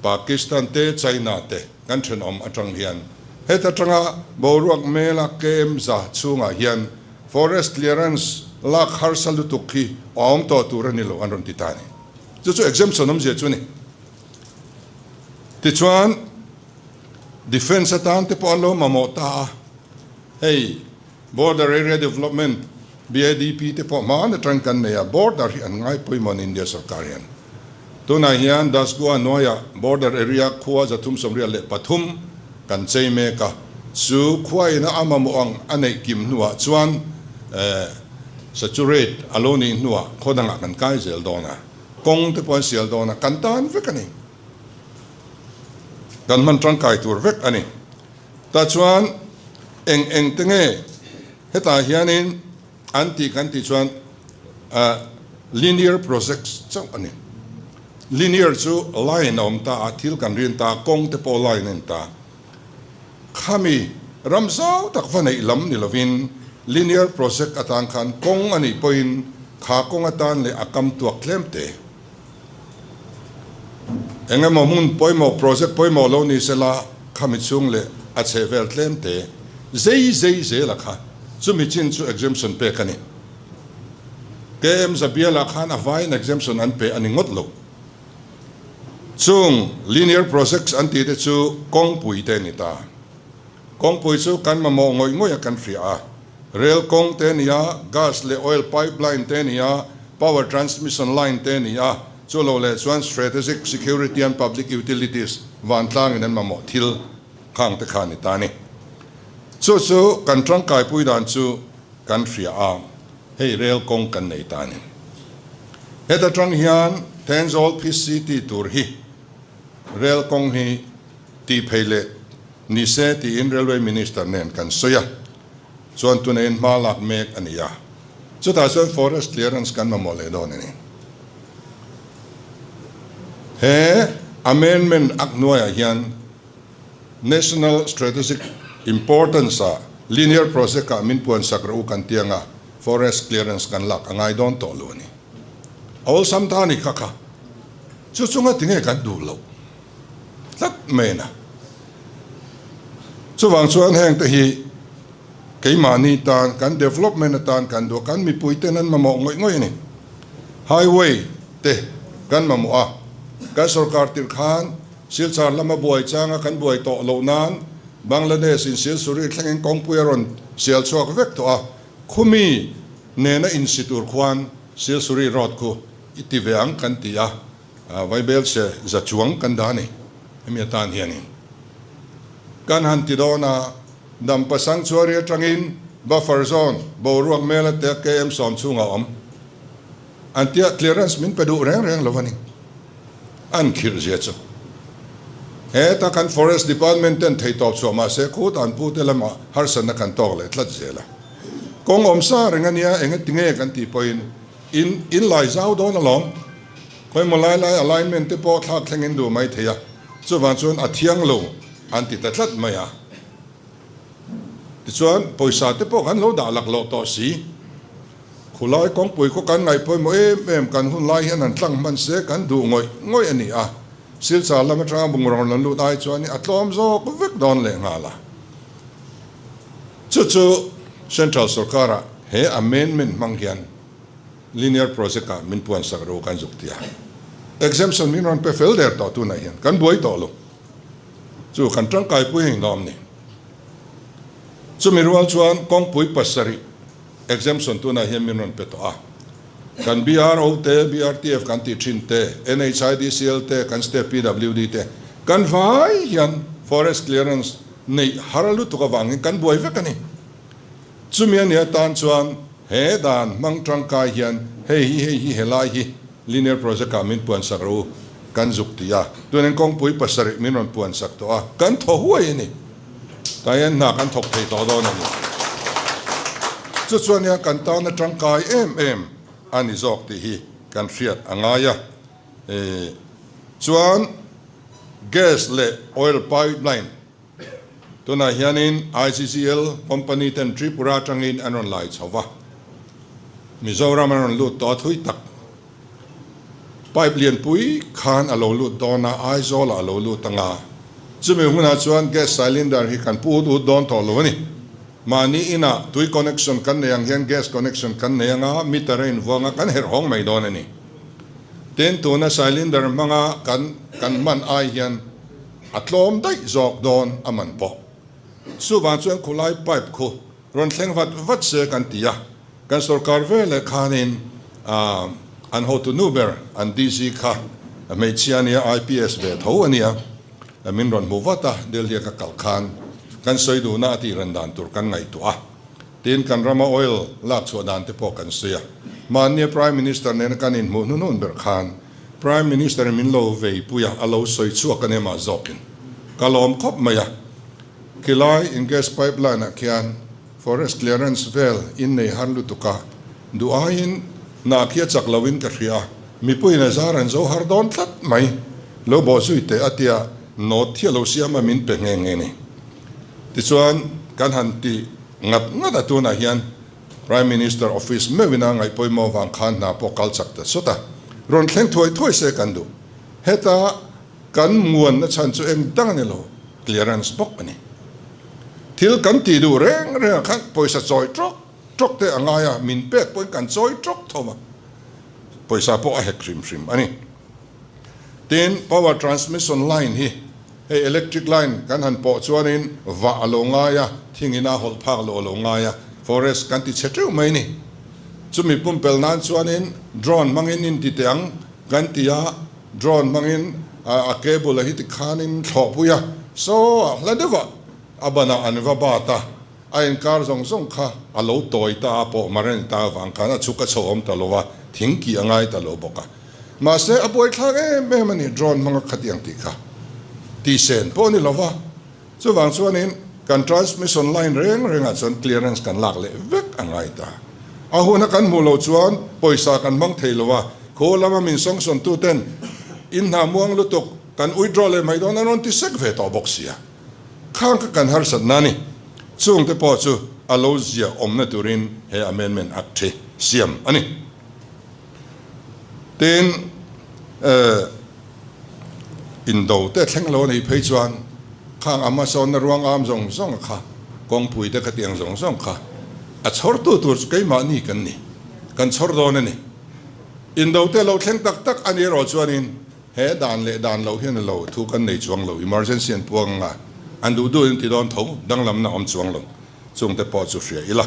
Pakistan te, China te kan thenawm atang hian heta tanga boruak mela KM za chhungah hian forest clearance lak harsa lutuk hi a awm tawh tur a ni lo an rawn ti ta a ni. Chu chu exemption awmzia chu a ni. Tichuan defence atan te pawh an lo mamawh ta a, hei Border Area Development, BADP, te pawh hmaan atang kan nei a, border hi an ngai pawimawh an India sorkar hian. Tunah hian Dasgua hnuaiah border area khua 383 kan chei mek a, chu khua ina a mamawh ang a neih kim hnuah chuan saturate a lo nih hnuah khaw dangah kan kai zel dawn a, kawng te pawh an sial dawn a, kan tan vek a ni. Kan hman tangkai tur vek a ni. Tah chuan eng eng te nge hetah hianin an tih kan tih chuan linear projects chauh a ni. Linear chu line a awm ta a, thil kan rin ta a, kawng te pawh line a ni ta. Khami ram zau tak va neih lam ni lovin linear project atan khan kawng a nih pawhin kha kawng atan leh a kam tuak tlem te. Eng emaw hmun pawimawh, project pawimawh lo ni sela, khami chhung leh a chheh vel tlem te zei zei zel a kha. Chumi chin chu exemption pek a ni. KM Zabiala khan a vaiin exemption an pe a ni ngawt lo. Chung linear projects an tih te chu kawngpui te a ni ta. Kawngpui chu kan mamawh ngawih ngawih a kan hria a. Rail kawng te a ni a, gas leh oil pipeline te a ni a, power transmission line te a ni a, chu lo leh chuan strategic security and public utilities vantlangin an mamawh thil khang te kha a ni ta a ni. Chu chu kan tangkaipui dan chu kan hria a, hei rail kawng kan nei ta a ni. Heta tang hian Thenzawl PCT tur hi rail kawng hi tih phei leh ni se tiin Railway Minister nen kan sawi a, chuan tuneiin hma lak mek a ni a, chutah chuan Forest Clearance kan mamawh leh dawn a ni. He Amendment Act hnuaiah hian National Strategic Importance ah Linear Project ah min puan sak rawh u kan ti anga Forest Clearance kan lak a ngai dawn tawh lo a ni. A awlsam ta a ni kha kha. Chu chunga tinge kan duh loh? tlat mai na. Chuvang chuan heng te hi keimahni tan kan development atan kan duh a, kan mipui ten an mamawh ngawih ngawih a ni. Highway te kan mamawh a, kan sorkar tirh khan Silchar lama buai changa kan buai tawh loh nan Bangladesh in Silsuri thlengin kawngpui a rawn sial chhuak vek tawh a, khumi nena insi tur khuan Silsuri road khu i ti ve ang kan ti a. Vaibel se za chuang kan dah a ni. Hemi atan hianin kan han ti dawn a, Dampa Sanctuary atangin buffer zone boruak mela te KM 10 chhungah a awm. An tia clearance min pe duh reng reng lo a ni. An khirh zia chu. Heta kan Forest Department ten theitawp chhuah mah se khut an pute lamah harsatna kan tawk leh tlat zel a. Kawng awm sa reng a nia, engatinge kan tih pawhin In in lai zau dawn alawm. Khawimaw lai lai alignment te pawh thlak thleng in duh mai thei a, chuvang chuan a thiang lo an ti ta tlat mai a. Tichuan pawisa te pawh kan lo dah lak loh tawh si. Khulai kawngpui khaw kan ngaih pawimawh em em kan hun lai hian han tlang hman se kan duh ngawih ngawih a ni a. Silchar lam atanga bungraw rawn lut ai chuan a tlawm zawk vek dawn leh nghal a. Chu chu Central sorkara he amendment hmang hian Linear project ah min puan sak ro kan zuk tia. Exemption min rawn pe fel der tawh tunah hian kan buai tawh lo. Chu kan tangkai pui heng lawm ni. Chumi rual chuan kawngpui pasarih exemption tunah hian min rawn pe tawh a. Kan BRO te, BRTF kan tih thin te, NHIDCL te, kan state PWD te kan vai hian forest clearance neih har lutuk avangin kan buai vek a ni. Chumi a nih atan chuan he dan hmang tangkai hian hei hi hei hi helai hi linear project ah min puan sak rawh u kan zuk ti a, tunin kawngpui pasarih min rawn puan sak tawh a, kan thaw huai a ni. Tah hian hna kan thawk thei tawh dawn a ni. Chu chuan nia kan tana tangkai em em a ni zawk tih hi kan hriat a ngai a. Chuan. Gas leh oil pipeline tunah hianin ICCL company ten Tripura atangin an rawn lai chho va, Mizoram an rawn lut tawh a thui tak. Pipe lianpui khan a lo lut dawn a, Aizawlah a lo lut anga, chumi hunah chuan gas cylinder hi kan pu ut ut dawn tawh lo a ni. Mahni inah tui connection kan nei ang hian gas connection kan nei anga, meter a invuang a, kan herh hawng mai dawn a ni. Tin, tuna cylinder hmanga kan kan hman ai hian a tlawm daih zawk dawn a man pawh. Chuvang chuan khulai pipe khu rawn thleng vat vat se kan ti a, kan sorkar veleh khanin an hotu nu ber an DC kha hmeichhia ania IPS ve tho ania min rawn hmu vat a, Delhi a ka kal khan kan sawi duhna a tih ran dan tur kan ngaihtuah a. Tin, kan rama oil lak chhuah dan te pawh kan sawi a. Mahnia Prime Minister nena kan inhmuh hnuhnun ber khan Prime Minister in min lo veipui a, a lo sawi chhuak a nia zawkin ka lawm khawp mai a. Khilai in gas pipeline ah khian forest clearance vel in nei har lutuk a, duh aiin hna khi a chak loin ka hria a, mipuiin a zar an zo har dawn tlat mai. Lo bawhzui teh a tia note hi a lo siam a min pe nghe nghe ni. Tichuan kan han ti ngat ngat a, tunah hian Prime Minister Office meuhin a ngaihpawimawh vang khan hna pawh kal chak ta sawt a, rawn thleng thuai thuai se kan duh. Heta kan muanna chhan chu eng dang a ni lo, clearance bawk a ni. Thil kan tih duh reng reng ah khan pawisa chawi tawk tawk te a ngai a, min pek pawhin kan chawi tawk tho a, pawisa pawh a hek hrim hrim a ni. Tin, power transmission line hi hei electric line kan han pawh chuanin vah a lo ngai a, thingin a hawlh phak loh a lo ngai a, forest kan ti chhe teuh mai ni. Chumi pumpel nan chuanin drone hmangin in ti teh ang kan ti a, drone hmangin a cable a hi tikhanin thlawhpui a, saw a hla deuh ah a banah an va bat a, a inkar zawng zawng kha a lo tawi ta a, pawh mar a ni ta avang khan a chhuk a chho awm ta lo a, thing kih a ngai ta lo bawk a. Mahse, a buaithlak em em a ni, drone hmanga khatiang tih kha tihsen pawh a ni lo va. Chuvang chuanin kan transmission line reng rengah chuan clearance kan lak leh vek a ngai ta. A huna kan hmuh loh chuan pawisa kan hmang thei lo a, khaw lama min sawngsawntuten in hna muang lutuk kan withdraw leh mai dawn an rawn ti sek ve tawh bawk sia. Khang kha kan harsatna a ni. Chungte pawh chu a lo zia awmna turin he amendment act hi siam a ni. Tin, indo te thleng lo a nih phei chuan khang Amazon-a ruang am zawng zawng kha, kawngpui te khatiang zawng zawng kha a chhawrtu tur chu keimahni kan ni, kan chhawr dawn a ni. Indo te lo thleng tak tak a nih erawh chuanin he dan leh dan loh hian a lo thu kan nei chuang lo, emergency an puang anga an duh duhin ti dawn tho, danglamna awm chuang lo. Chungte pawh chu hria ila.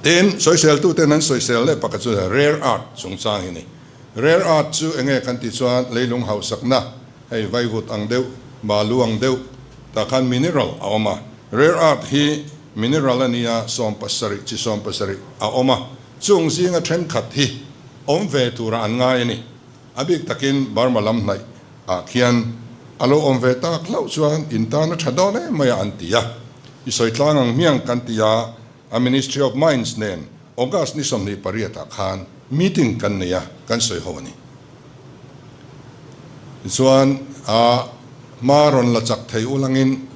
Tin, sawiseltuten an sawisel leh pakhat chu rare earth chungchang hi a ni. Rare earth chu enge kan tih chuan leilung hausakna, hei vaivut ang deuh, balu ang deuh tah khan mineral a awm a. Rare earth hi mineral a nia, 70 chi 70 a awm a. Chung zinga thenkhat hi awm ve tura an ngai a ni. A bik takin Burma lam hnaih ah khian a lo awm ve tak hlauh chuan in tan a tha dawn em mai a an ti a. I sawi tlang ang hmiang kan ti a, a Ministry of Mines nen August ni 28 ah khan meeting kan nei a, kan sawi ho a ni. Tichuan a hma rawn la chak thei ulangin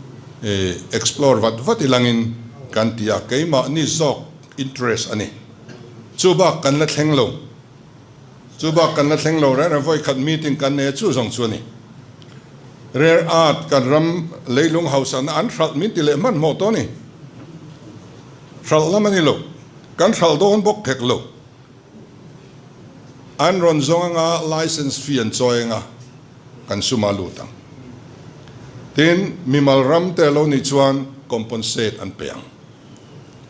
explore vat vat ilangin kan ti a, keimahni zawk interest a ni. Chubak kan la thleng lo. Chu bak kan la thleng lo reng reng vawi khat meeting kan nei a chu zawng chu a ni. Rare earth kan ram leilung hausakna an hralh min ti leh hmanhmawh tawh a ni. Hralh lam a ni lo. Kan hralh dawn bawk hek lo. An rawn zawng anga license fee an chawi anga kan suma lut ang. Tin, mimal ram te lo nih chuan compensate an pe ang.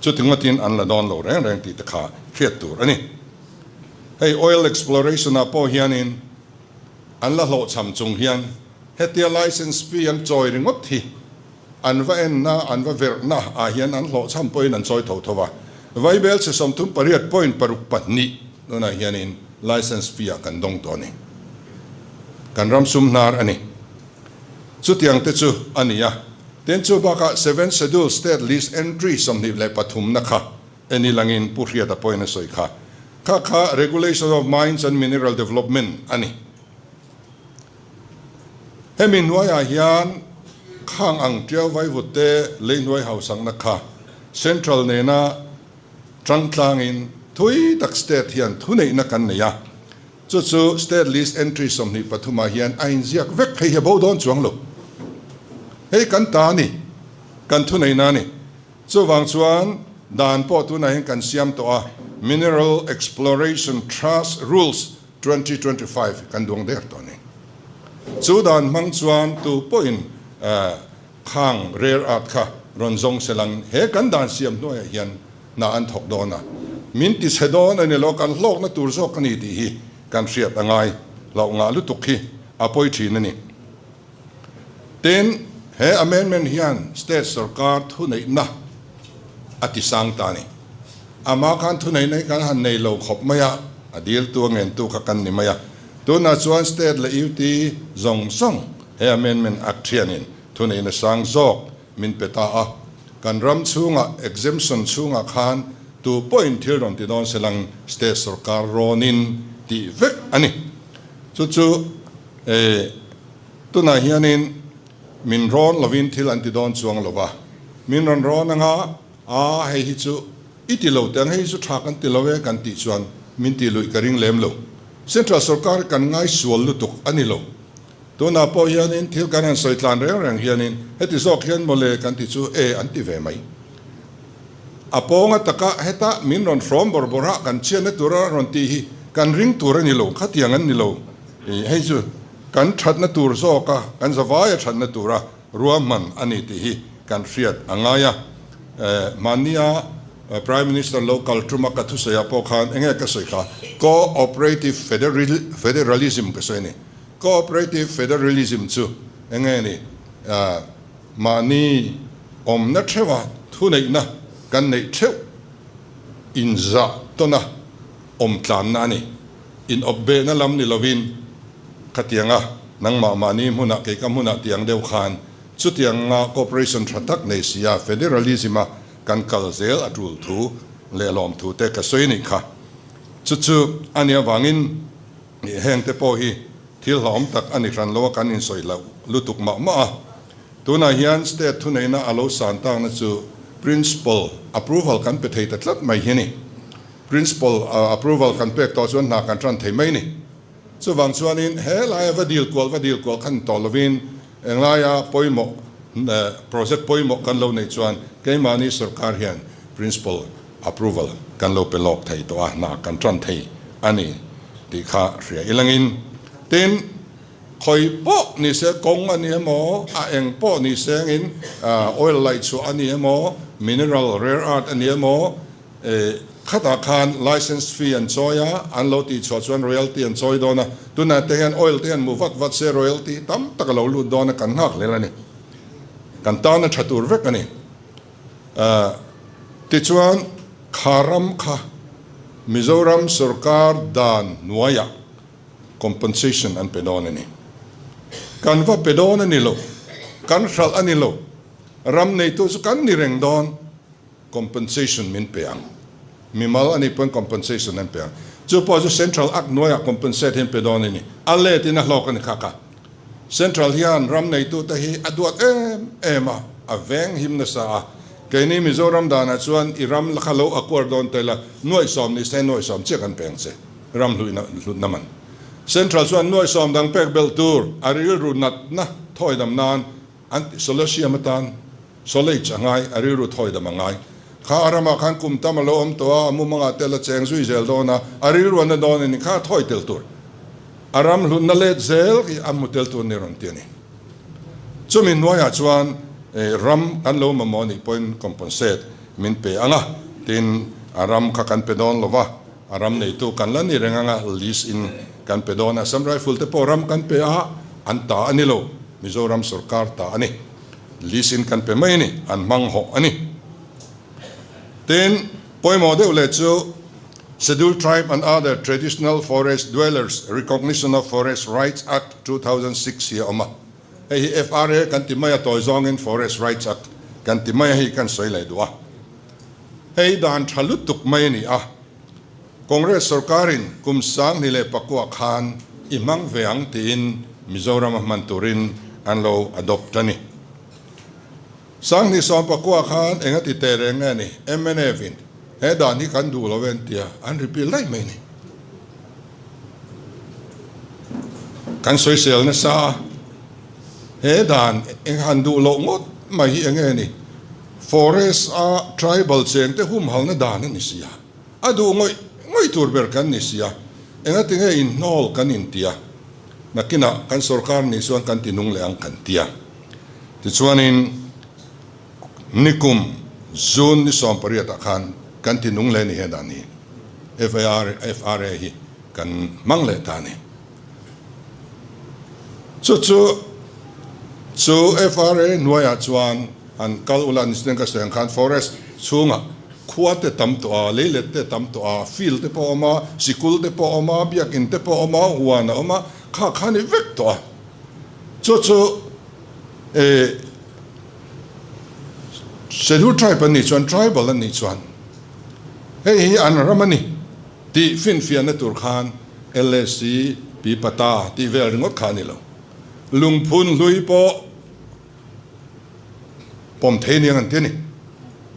Chuti ngawtin an la dawn lo reng reng tih te kha hriat tur a ni. Hei oil exploration ah pawh hianin an la hlawhchham chung hian hetia license fee an chawi ringawt hi an va enna an va verhna ah hian an hlawhchham pawhin an chawi tho tho a. Vaibel chhe 38 point paruk pahnih tunah hianin license fee ah kan dawng tawh a ni. Kan ram sum hnar a ni. Chutiang te chu a ni a. Tin chu bakah Seventh Schedule State List Entry 23 na kha Eni langin Pu Hriata pawhin a sawi kha. Kha kha Regulation of Mines and Mineral Development a ni. Hemi hnuaiah hian khang ang tiau vaivut te lei hnuai hausakna kha Central nena tangtlangin thui tak state hian thuneihna kan nei a, chu chu State List Entry 23 ah hian a inziak vek. Hei hi a bo dawn chuang lo. Hei kan ta a ni, kan thuneihna a ni. Chuvang chuan dan pawh tunah hian kan siam tawh a, Mineral Exploration Trust Rules 2025 kan duang der tawh a ni. Chu dan hmang chuan tu pawhin khang rare earth kha rawn zawng se lang he kan dan siam hnuaiah hian hna an thawk dawn a, min ti chhe dawn a ni lo, kan hlawkna tur zawk a ni tih hi kan hriat a ngai hlauh ngah lutuk hi a pawi thin a ni. Tin, he amendment hian state sorkar thuneihna a ti sang ta a ni. Amah khan thuneihna hi kan han nei lo khawp mai a, a diltu a ngentu kha kan ni mai a. Tunah chuan state leh UT zawng zawng he amendment act hianin thuneihna sang zawk min pe ta a. Kan ram chhungah exemption chhungah khan tu pawhin thil rawn ti dawn se lang state sorkar rawnin tih vek a ni. Chu chu E, tunah hianin min rawn lovin thil an ti dawn chuang lo va, min rawn rawn anga, a hei hi chu i ti lo teh ang, hei hi chu tha kan ti lo e kan tih chuan min tih luih ka ring lem lo. Central sorkar kan ngaisual lutuk a ni lo. Tunah pawh hianin thil kan han sawi tlan reng reng hianin heti zawk hian mawle kan ti chu e an ti ve mai. A pawnga taka heta min rawn hrawm bawrh bawrha kan chhiatna tura rawn tih hi kan ring tur a ni lo, khatiang an ni lo. Hei chu kan thatna tur zawka kan zavaia thatna tura ruahman a ni tih hi kan hriat a ngai a. Mahnia Prime Minister lo kal tuma ka thusawiah pawh khan enge ka sawi kha Co-operative Federalism ka sawi a ni. Co-operative Federalism chu enge ni? Mahni awmna theuha thuneihna kan neih theuh inzah tawna awm tlanna a ni. Inawpbehna lam ni lovin khatianga nangmah mahni hmunah kei ka hmunah tiang deuh khan chutianga cooperation tha tak nei sia federalism-a kan kal zel a tul thu leh lawm thu te ka sawi nih kha. Chu chu a nih avangin hengte pawh hi thil hlauhawm tak a ni hran lo a kan insawi loh lutuk mah mah a. Tunah hian state thuneihna a lo san takna chu principal approval kan pe thei ta tlat mai hi a ni. Principal approval kan pek tawh chuan hna kan tan thei mai ni. Chuvang chuanin he laia va dil kual va dil kual khan tawh lovin englaia pawimawh project pawimawh kan lo neih chuan keimahni sorkar hian principal approval kan lo pe lawk thei tawh a, hna kan tan thei a ni tih kha hria ilangin. Tin, khawi pawh ni se kawng a ni emaw, a eng pawh ni sengin oil laih chhuah a ni emaw, mineral rare earth a ni emaw, Khatah khan licence fee an chawi a, an lo tih chhuah chuan royalty an chawi dawn a, tunah te hian oil te hian mu vat vat se royalty tam tak a lo lut dawn a, kan nghak hlel a ni. Kan tan a tha tur vek a ni. Tichuan kha ram kha Mizoram sorkar dan hnuaiah compensation an pe dawn a ni. Kan va pe dawn a ni lo, kan hralh a ni lo, ram neitu chu kan ni reng dawn. Compensation min pe ang. Mimal a nih pawn compensation an pe ang. Chu pawh chu Central Act hnuaiah compensate hi an pe dawn a ni. A let in a hlawk a ni kha kha. Central hian ram neitute hi a duat em em a, a veng him nasa a. Keini Mizoram danah chuan i ram kha lo acquire dawn tel a, nuaihsawm ni se nuaihsawm chiah kan pe ang che. Ram hluihna man. Central chuan nuaihsawm dang pek belh tur a rilru natna thawidam nan an ti Solasium atan Solage a ngai, a rilru thawidam a ngai. Kha a ramah khan kum tam a lo awm tawh a, a mumangah tel a cheng zui zel dawn a, a rilru a na dawn a ni, kha a thawi tel tur. A ram hlutna let zel hi a hmu tel tur ni rawn ti a ni. Chumi hnuaiah chuan ram kan lo mamawh nih pawhin compensate min pe ang a, tin a ram kha kan pe dawn lo va, a ram neitu kan la ni reng ang a, lease in kan pe dawn a, Assam Rifle te pawh ram kan pe a, an ta a ni lo, Mizoram sorkar ta a ni. Lease in kan pe mai a ni, an hmang hawh a ni. Tin, pawimawh deuh leh chu Scheduled Tribe and Other Traditional Forest Dwellers Recognition of Forest Rights Act 2006 hi a awm a. Hei hi FRA kan ti mai a, tawi zawngin Forest Rights Act kan ti mai a, hei kan sawi leh duh a. Hei dan tha lutuk mai a ni a. Congress sorkarin kum 2004 khan i hmang ve ang tiin. Mizorama hman turin an lo adopt a ni. 2019 khan enga ti teh reng nge ni? Mnf in he dan hi kan duh lo e an tia, an repeal daih mai ni. Kan sawisel nasa a, he dan eng han duh loh ngawt mai hi enge ni? Forest a tribal cheng te humhalna dan a ni si a, a duh ngawih ngawih tur ber kan ni si a, enga tinge inhnawl kan intia? Nakinah kan sorkar nih chuan kan ti nung leh ang kan ti a. Tichuanin nikum June ni 18 ah khan kan ti nung leh ni he dan hi FAR FRA hi kan hmang leh ta a ni. Chu chu chu FRA hnuaiah chuan han kal ula ni chuan ka sawi ang khan forest chhungah Khua te tam tawh a, leilet te tam tawh a, field te pawh a awm a, sikul te pawh a awm a, biakin te pawh a awm a, huan a awm a, kha kha a ni vek tawh a. Chu chu eh Scheduled Tribe an nih chuan, Tribal an nih chuan hei hi an ram a ni tih finfiahna tur khan LAC, Pipata tih vel ringawt kha a ni lo. Lungphun hlui pawh Pawm thei aniang an ti a ni.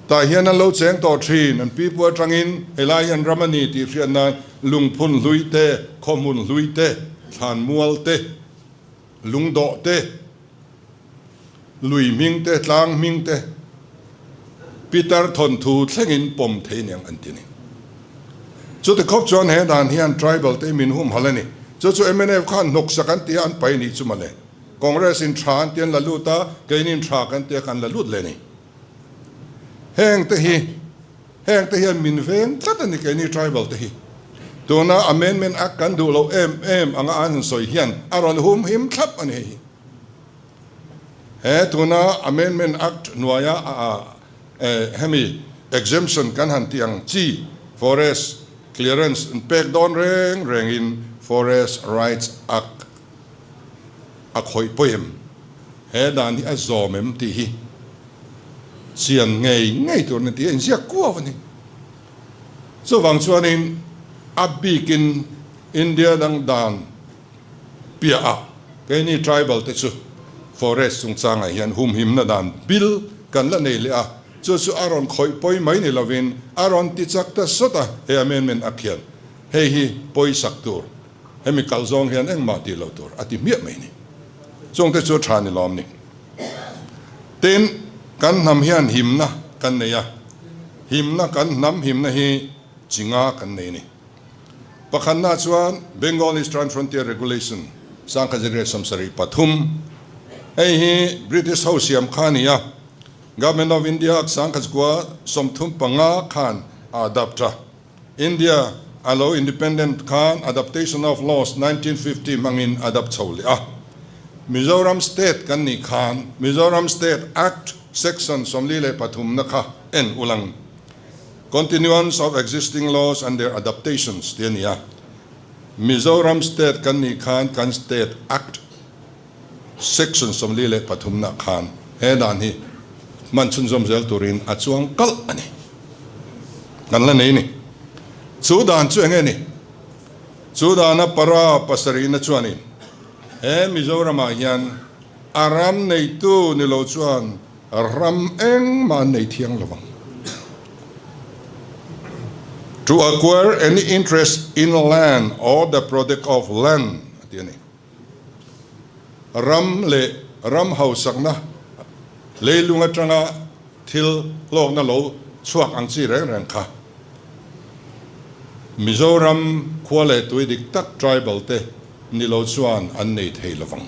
Tah hian an lo cheng tawh thin, an pipu atangin helai hi an ram a ni tih hriat nan lungphun hlui te, khawhmun hlui te, thlanmual te, lungdawh te, lui hming te, tlang hming te, Peter thawnthu thlengin pawm thei aniang an ti a ni. Chuti khawp chuan he dan hian tribal te min humhalh a ni. Chu chu mnf khan hnawksak an ti a, an pai nih chu mawle. Congress in tha an ti an la lut a, keinin tha kan ti a kan la lut leh ni. Heng te hi, heng te hian min veng tlat a ni keini tribal te hi. Tuna Amendment Act kan duh loh em em anga an han sawi hian a rawn hum him thlap a ni hei hi. He tuna Amendment Act hnuaia hemi exemption kan han tih ang chi forest clearance pek dawn reng rengin Forest Rights Act a khawih pawi em? He dan hi a zawm em tih hi chian ngei ngei tur a ni tih a inziak kuau a ni. Chuvang chuanin a bikin India dang dan piahah keini tribal te chu forest chungchangah hian humhimna dan bil kan la nei leh a, chu chu a rawn khawih pawi mai ni lovin a rawn ti chak ta sawt a, he amendment a khian hei hi pawisak tur. Hemi kal zawng hian engmah tih loh tur a ti hmiah mai ni. Chungte chu tha ni lawm ni. Tin, kan hnam hian himna kan nei a, himna kan hnam himna hi chi nga kan nei ni. Pakhatna chuan Bengal Eastern Frontier Regulation 1973, hei hi British ho siam kha a ni a, Government of India 1935 khan a adapt a. India a lo independent khan Adaptation of Laws 1950 hmangin a dap chho leh a. Mizoram State kan nih khan Mizoram State Act Section 43 na kha en ulang Continuance of Existing Laws and Their Adaptations tih a ni a. Mizoram State kan nih khan kan State Act Section 43 na khan he dan hi hman chhunzawm zel turin a chuang kalh a ni. Kan la nei ni. Chu dan chu enge ni? Chu dana para pasarihna chuanin he Mizoramah hian a ram neitu ni lo chuan ram engmah an nei thiang lo ang. To acquire any interest in land or the product of land a ti a ni. Ram leh ram hausakna leilung atanga thil hlawkna lo chhuak ang chi reng reng kha Mizoram khua leh tui dik tak tribal te ni lo chuan an nei thei lovang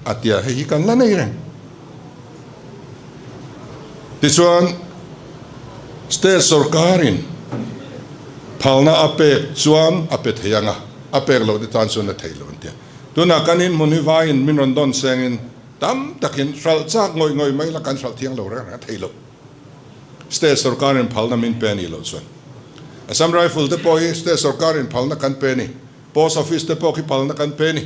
a tia hei hi kan la nei reng. Tichuan state sorkarin phalna a pek chuan a pe thei ang a, a pek loh te tan chuan a thei lo an tia. Tunah kan inhmun hi vaiin min rawn dawn sengin tam takin hralh chak ngawih ngawih mai la kan hralh thiang lo reng reng a thei lo. State sorkarin phalna min pe a nih loh chuan Assam Rifle te pawh hi state sorkarin phalna kan pe a ni, Post Office te pawh khi phalna kan pe a ni,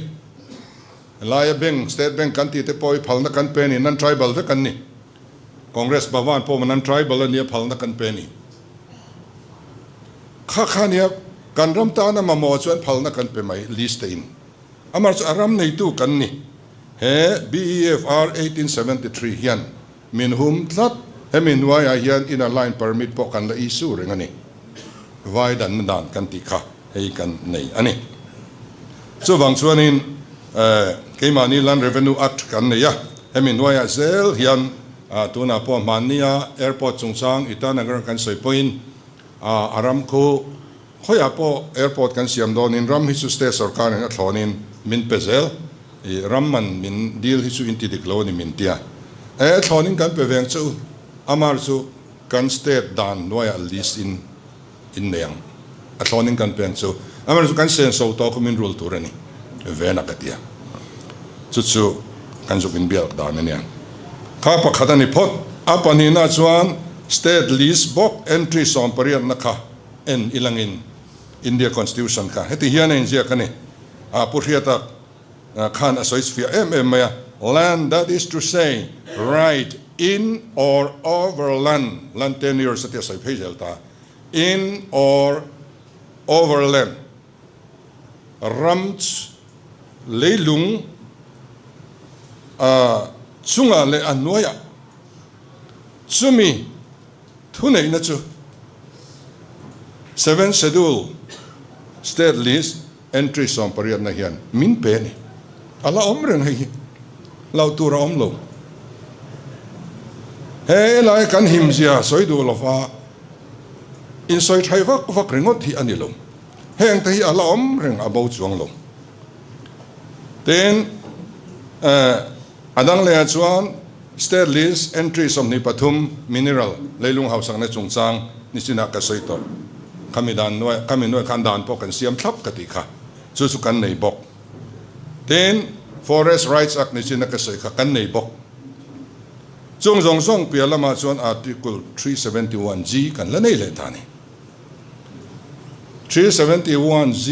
helaia bank, State Bank kan tih te pawh hi phalna kan pe a ni, non-tribal vek an ni. Congress Bhavan pawh non-tribal a nia phalna kan pe a ni. Kha kha nia kan ram tana mamawh chuan phalna kan pe mai list te in. Amah chu a ram neitu kan ni. He BEFR 1873 hian min hum tlat. Hemi hnuaiah hian inner line permit pawh kan la issue reng a ni. Vai danna dan kan tih kha hei kan nei a ni. Chuvang chuanin keimahni Land Revenue Act kan nei a, hemi hnuaiah zel hian tunah pawh hmannia airport chungchang Itanagar kan sawi pawhin a ram khu Khawiah pawh airport kan siam dawnin ram hi chu state sorkarin a thlawnin min pe zel. I ram man min dil hi chu in ti dik lo a ni min tia. E thlawnin kan pe veng che u. Amar chu kan state dan hnuaiah list in in nei ang. A thlawnin kan pe ang che u. Amar chu kan senso tawh khu min rul tur a ni ven a ka tia. Chu chu kan zuk inbiak dan a nia. Kha pakhat a ni phawt. A pahnihna chuan state list bawk entry 18na kha. En ilangin India Constitution kha heti hian a inziak a ni. A Pu Hriata khan a sawi fiah em em mai a, Land, that is to say, right in or over land, land tenures a ti a sawi phei zel ta, in or over land, ram leilung chungah leh a hnuaiah chumi Thuneihna chu Seventh Schedule State List Entry 18na hian min pe a ni. A la awm reng hei hi. Hlauh tur a awm lo. He lai kan himzia sawi duh lova insawi thai vak vak ringawt hi a ni lo. Hengte hi a la awm reng a bo chuang lo. Tin, a dang lehah chuan State List Entry 23 Mineral leilung hausakna chungchang nichinah ka sawi tawh. Khami dan nuai, khami nuai khan dan pawh kan siam thlap ka tih kha. Chu chu kan nei bawk. Tin, Forest Rights Act nichina ka sawi kha kan nei bawk. Chung zawng zawng piah lamah chuan Article 371G kan la nei leh ta a ni. 371G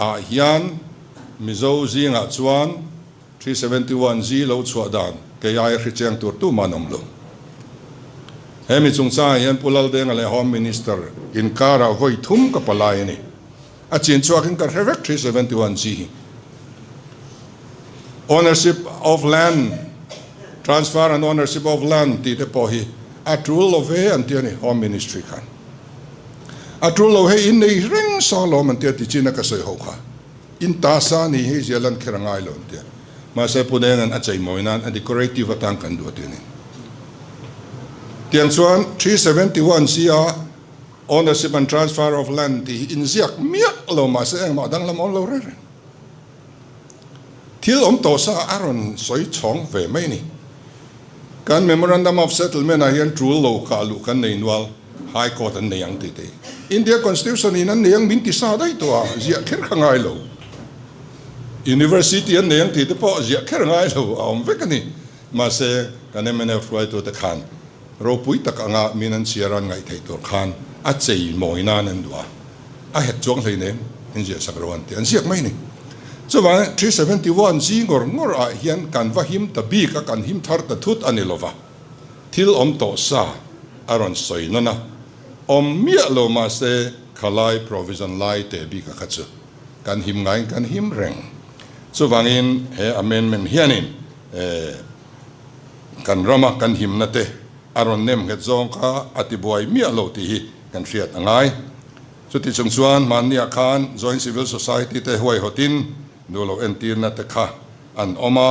ah hian Mizo zingah chuan 371G lo chhuah dan kei aia hri cheng tur tumah an awm lo. He mi chungchangah hian Pu Laldenga leh Home Minister inkarah vawi thum ka palai a ni. A chin chhuakin ka hre vek 371G hi. Ownership of land, transfer and ownership of land tih te pawh hi a tul lo ve an ti a ni Home Ministry khan. A tul lo hei innei reng sa lawm an ti a ti chin a ka sawi ho kha. In ta sa ni hi zia lan kher a ngai lo an ti a. Mahse Pu Denga'n a cheimawi nan a decorative atan kan duh a ti a ni. Tiang chuan 371 C a ownership and transfer of land tih hi inziak miah lo mahse engmah danglam awm lo reng reng. Thil awm tawh sa a rawn sawi chhawng ve mai a ni. Kan Memorandum of Settlement ah hian tul lo kah luh kan nei nual, High Court an nei ang tih te. India Constitution in an nei ang min ti sa daih tawh a, ziah kher kha ngai lo. University an nei ang tih te pawh ziah kher ngai lo a awm vek a ni. Mahse, kan mnf hruaitute khan ropui tak anga min an chhiar an ngaih theih tur khan a chei mawi nan an duh a, a het chuang hleinem in ziah sak ro an ti, an ziak mai a ni. Chuvangin 371 zi ngawr ngawr ah hian kan va him ta bik a, kan him thar ta thut a ni lova, thil awm tawh sa a rawn sawi nawn a, awm miah lo mahse khalai provision lai teh bik a kha chu kan him ngaiin kan him reng. Chuvangin he amendment hianin kan rama kan himna te a rawn nem nghet zawng kha a ti buai miah lo tih hi kan hriat a ngai. Chuti chung chuan hmanniah khan Joint Civil Society te huaihawtin duh loh entirna te kha an awm a,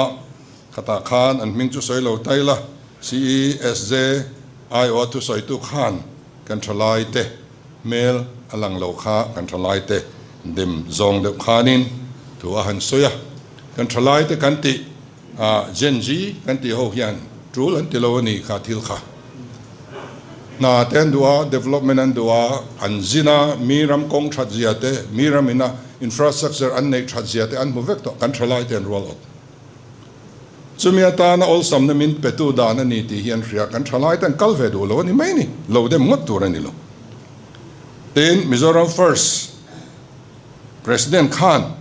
khatah khan an hming chu sawi lo tai la, CESJ aiawha thusawitu khan kan thalai te hmel a lang lo kha kan thalai te dem zawng deuh khanin thu a han sawi a, kan thalai te kan tih a Gen Z kan tih ho hian tul an ti lo a ni kha thil kha. Hna te an duh a, development an duh a, an zin a, mi ram kawng that zia te, mi ram ina infrastructure an neih that zia te an hmu vek tawh, kan thalai te an rual awt. Chumi atana awlsamna min petu dan a ni tih hi an hria, kan thalai te an kal ve duh lo a ni mai ni, lo dem ngawt tur a ni lo. Tin, Mizoram First President khan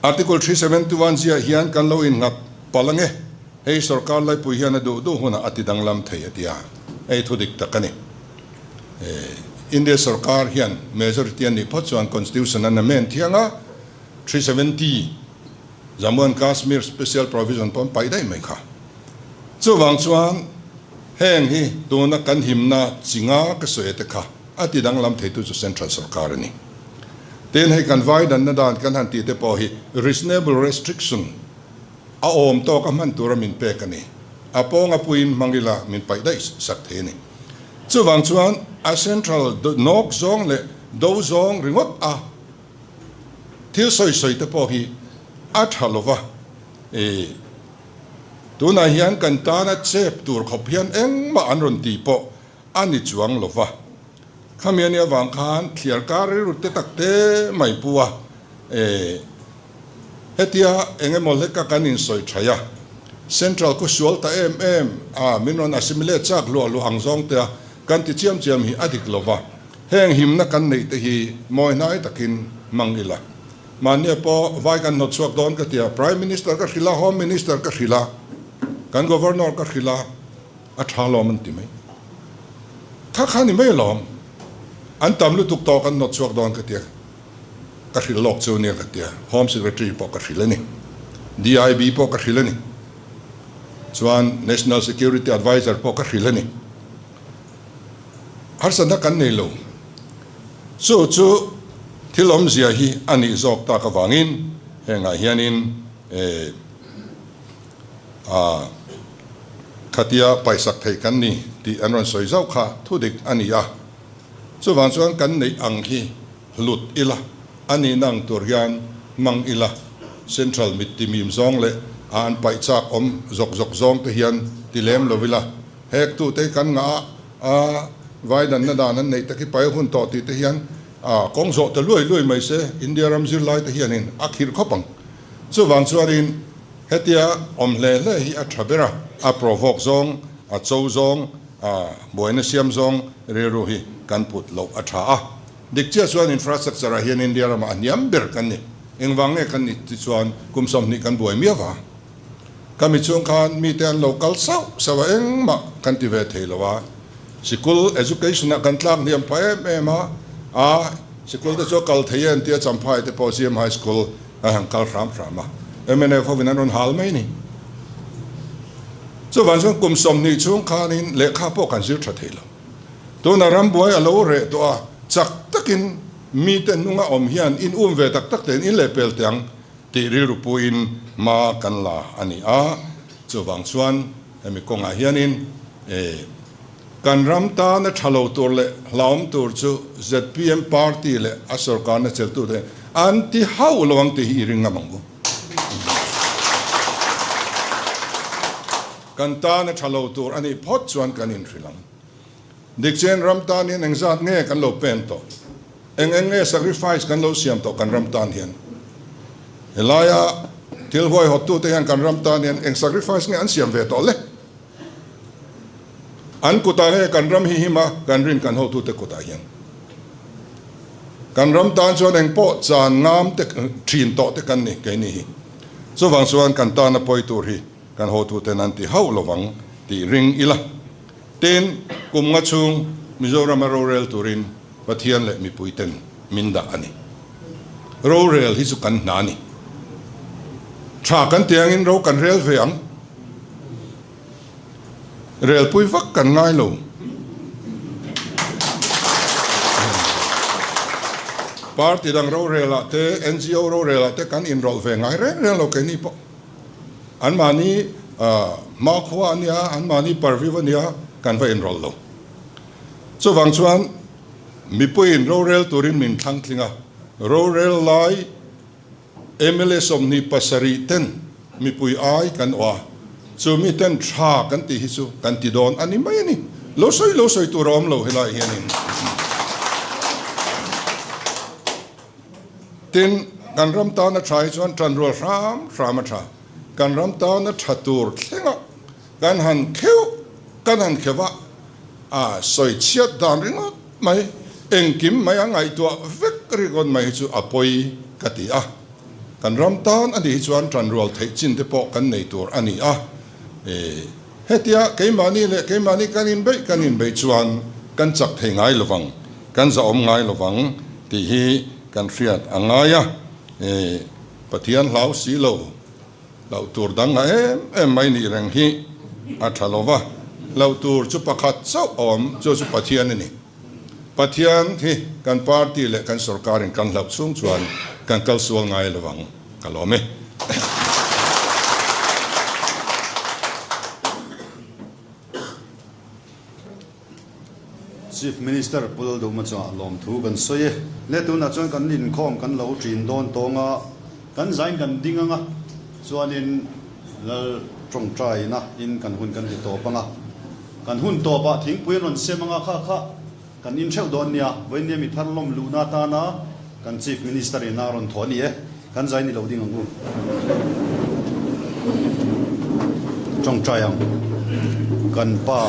Article 371 ziah hian kan lo innghat palh ange, hei sorkar laipui hian a duh duh hunah a ti danglam thei a ti a, hei thu dik tak a ni. India sorkar hian majority a nih phawt chuan Constitution an amend thiang a, 370. Jammu and Kashmir Special Provision pawh an paih daih mai kha. Chuvang chuan heng hi tuna kan himna chi nga ka sawi te kha a ti danglam theitu chu Central Sorkar a ni. Tin, hei kan vai danna dan kan han tih te pawh hi reasonable restriction a awm tawk a hman tura min pek a ni. A pawnga puiin hmang ila min paih daih sak thei a ni. Chuvang chuan a Central nawk zawng leh do zawng ringawt a thil sawi sawi te pawh hi a tha lova, i tunah hian kan tana chep tur khawp hian engmah an rawn ti pawh a ni chuang lova. Khami a nih avang khan thliar kar rilru te tak te mai pu a, i hetia eng emaw hleka kan insawi thaih a, Central khu sual ta em em a, min rawn assimilate chak luah luah ang zawng te a kan ti chiam chiam hi a dik lova. Heng himna kan neih te hi mawi hnai takin hmang ila. Mahnia pawh vai kan hnawt chhuak dawn ka ti a, Prime Minister ka hrilh a, Home Minister ka hrilh a, kan Governor ka hrilh a, a tha lawm an ti mai. Kha kha ni mai alawm. An tam lutuk tawh kan hnawt chhuak dawn ka ti a, ka hrilh lawk chu nia ka ti a, Home Secretary pawh ka hrilh a ni, DIB pawh ka hrilh a ni, chuan National Security Adviser pawh ka hrilh a ni. Harsatna kan nei lo. Chu chu thil awmzia hi a nih zawk tak avangin hengah hianin a khatia paisak thei kan ni tih an rawn sawi zauh kha thudik a ni a. Chuvang chuan kan neih ang hi hlut ila, a nihna ang tur hian hmang ila, Central mit timim zawng leh a an paih chak awm zawk zawk zawng te hian ti lem lo ila, Hek tute kan ngah a, vai danna dan an neih tak hi pai hun tawh tih te hian a kawng zawh ta luai luai mai se, India ram zirlai te hianin a khirh khawp ang. Chuvang chuanin hetia awm hle hle hi a tha ber a, a provoke zawng, a cho zawng, a buaina siam zawng rilru hi kan put loh a tha a. Dik chiah chuan infrastructure ah hian India ramah a hniam ber kan ni. Engvang nge kan nih ti chuan kum 20 kan buai miau va. Ka mi chung khan mite an lo kal sauh sauh a, engmah kan ti ve thei lo a. Sikul education ah kan tlak hniam pha em em a, a sikul te chu a kal thei e an tia Champhai te pawh CM High School an han kal hram hram a, mnf hovin an rawn hal mai ni. Chuvang chuan kum 20 chhung khanin lehkha pawh kan zir tha thei lo. Tuna rambuai a lo reh tawh a, chak takin mite hnunga awm hian in um ve tak tak tein in lehpel teh ang. Tih rilru puiin hma kan la a ni a, chuvang chuan hemi kawngah hianin kan ram tana tha lo tur leh hlauhawm tur chu zpm party leh a sorkarna cheltute an ti hauh lo ang tih hi i ring ngam ang u. Kan tana tha lo tur a nih phawt chuan kan inhrilh ang. Dikchen ram tan hian engzat nge kan lo pen tawh? Eng eng nge sacrifice kan lo siam tawh kan ram tan hian? Helaia thil huaihawttute hian kan ram tan hian eng sacrifice nge an siam ve tawh le? An kutah nge kan ram hi him a, kan rin kan hotute kutah hian? Kan ram tan chuan eng pawh chan ngam te thin tawh te kan ni keini hi. Chuvang chuan kan tana pawi tur hi kan hotuten an ti hauh lovang tih ring ila. Tin, kum nga chhung Mizorama rorel turin Pathian leh mipuiten min dah a ni. Rorel hi chu kan hna a ni. Tha kan ti angin ro kan rel ve ang. Relpui vak kan ngai lo. Party dang rorelah te, NGO rorelah te kan inrawlh ve ngai reng reng lo keini pawh. Anmahni hmakhua a nia, anmahni parviu a nia, kan va inrawlh lo. Chuvang chuan mipuiin rorel turin min thlang tling a, rorel lai mla 27 ten mipui ai kan awh a, chu mi ten tha kan tih hi chu kan ti dawn a ni mai a ni. Lo sawi lo sawi tur a awm lo helaiah hianin. Tin, kan ram tana tha hi chuan tanrual hram hram a tha. Kan ram tana tha tur thlengah kan han kheuh, kan han kheuh a, a sawi chhiat dan ringawt mai, engkim mai a ngaihtuah vek ringawt mai hi chu a pawi ka ti a. Kan ram tan a nih hi chuan tanrual theih chin te pawh kan nei tur a ni a. Hetia keimahni leh keimahni kan inbeih kan inbeih chuan kan chak thei ngai lovang. Kan zahawm ngai lovang tih hi kan hriat a ngai a, Pathian hlau si lo. Hlauh tur dang a em em mai nih reng hi a tha lo va, hlauh tur chu pakhat chauh a awm, chu chu Pathian a ni. Pathian hi kan party leh kan sorkarin kan hlauh chhung chuan kan kal sual ngai lo vang, ka lawm e. Chief Minister Pu Lalduhma chuan lawmthu kan sawi e. Le tunah chuan kan inkhawm kan lo ṭin dawn tawng a, kan zain kan ding ang a, chuanin Lal ṭawngṭaina in kan hun kan ti tawp ang a, kan hun tawpah thingpui an rawn sem ang a, kha kha kan in ṭheuh dawn nia, vawiin nia mi thar lawm luhna atana kan Chief Minister in a rawn thawh a ni e, kan zai ni lo ding ang u. Ṭawngṭai ang kan pa.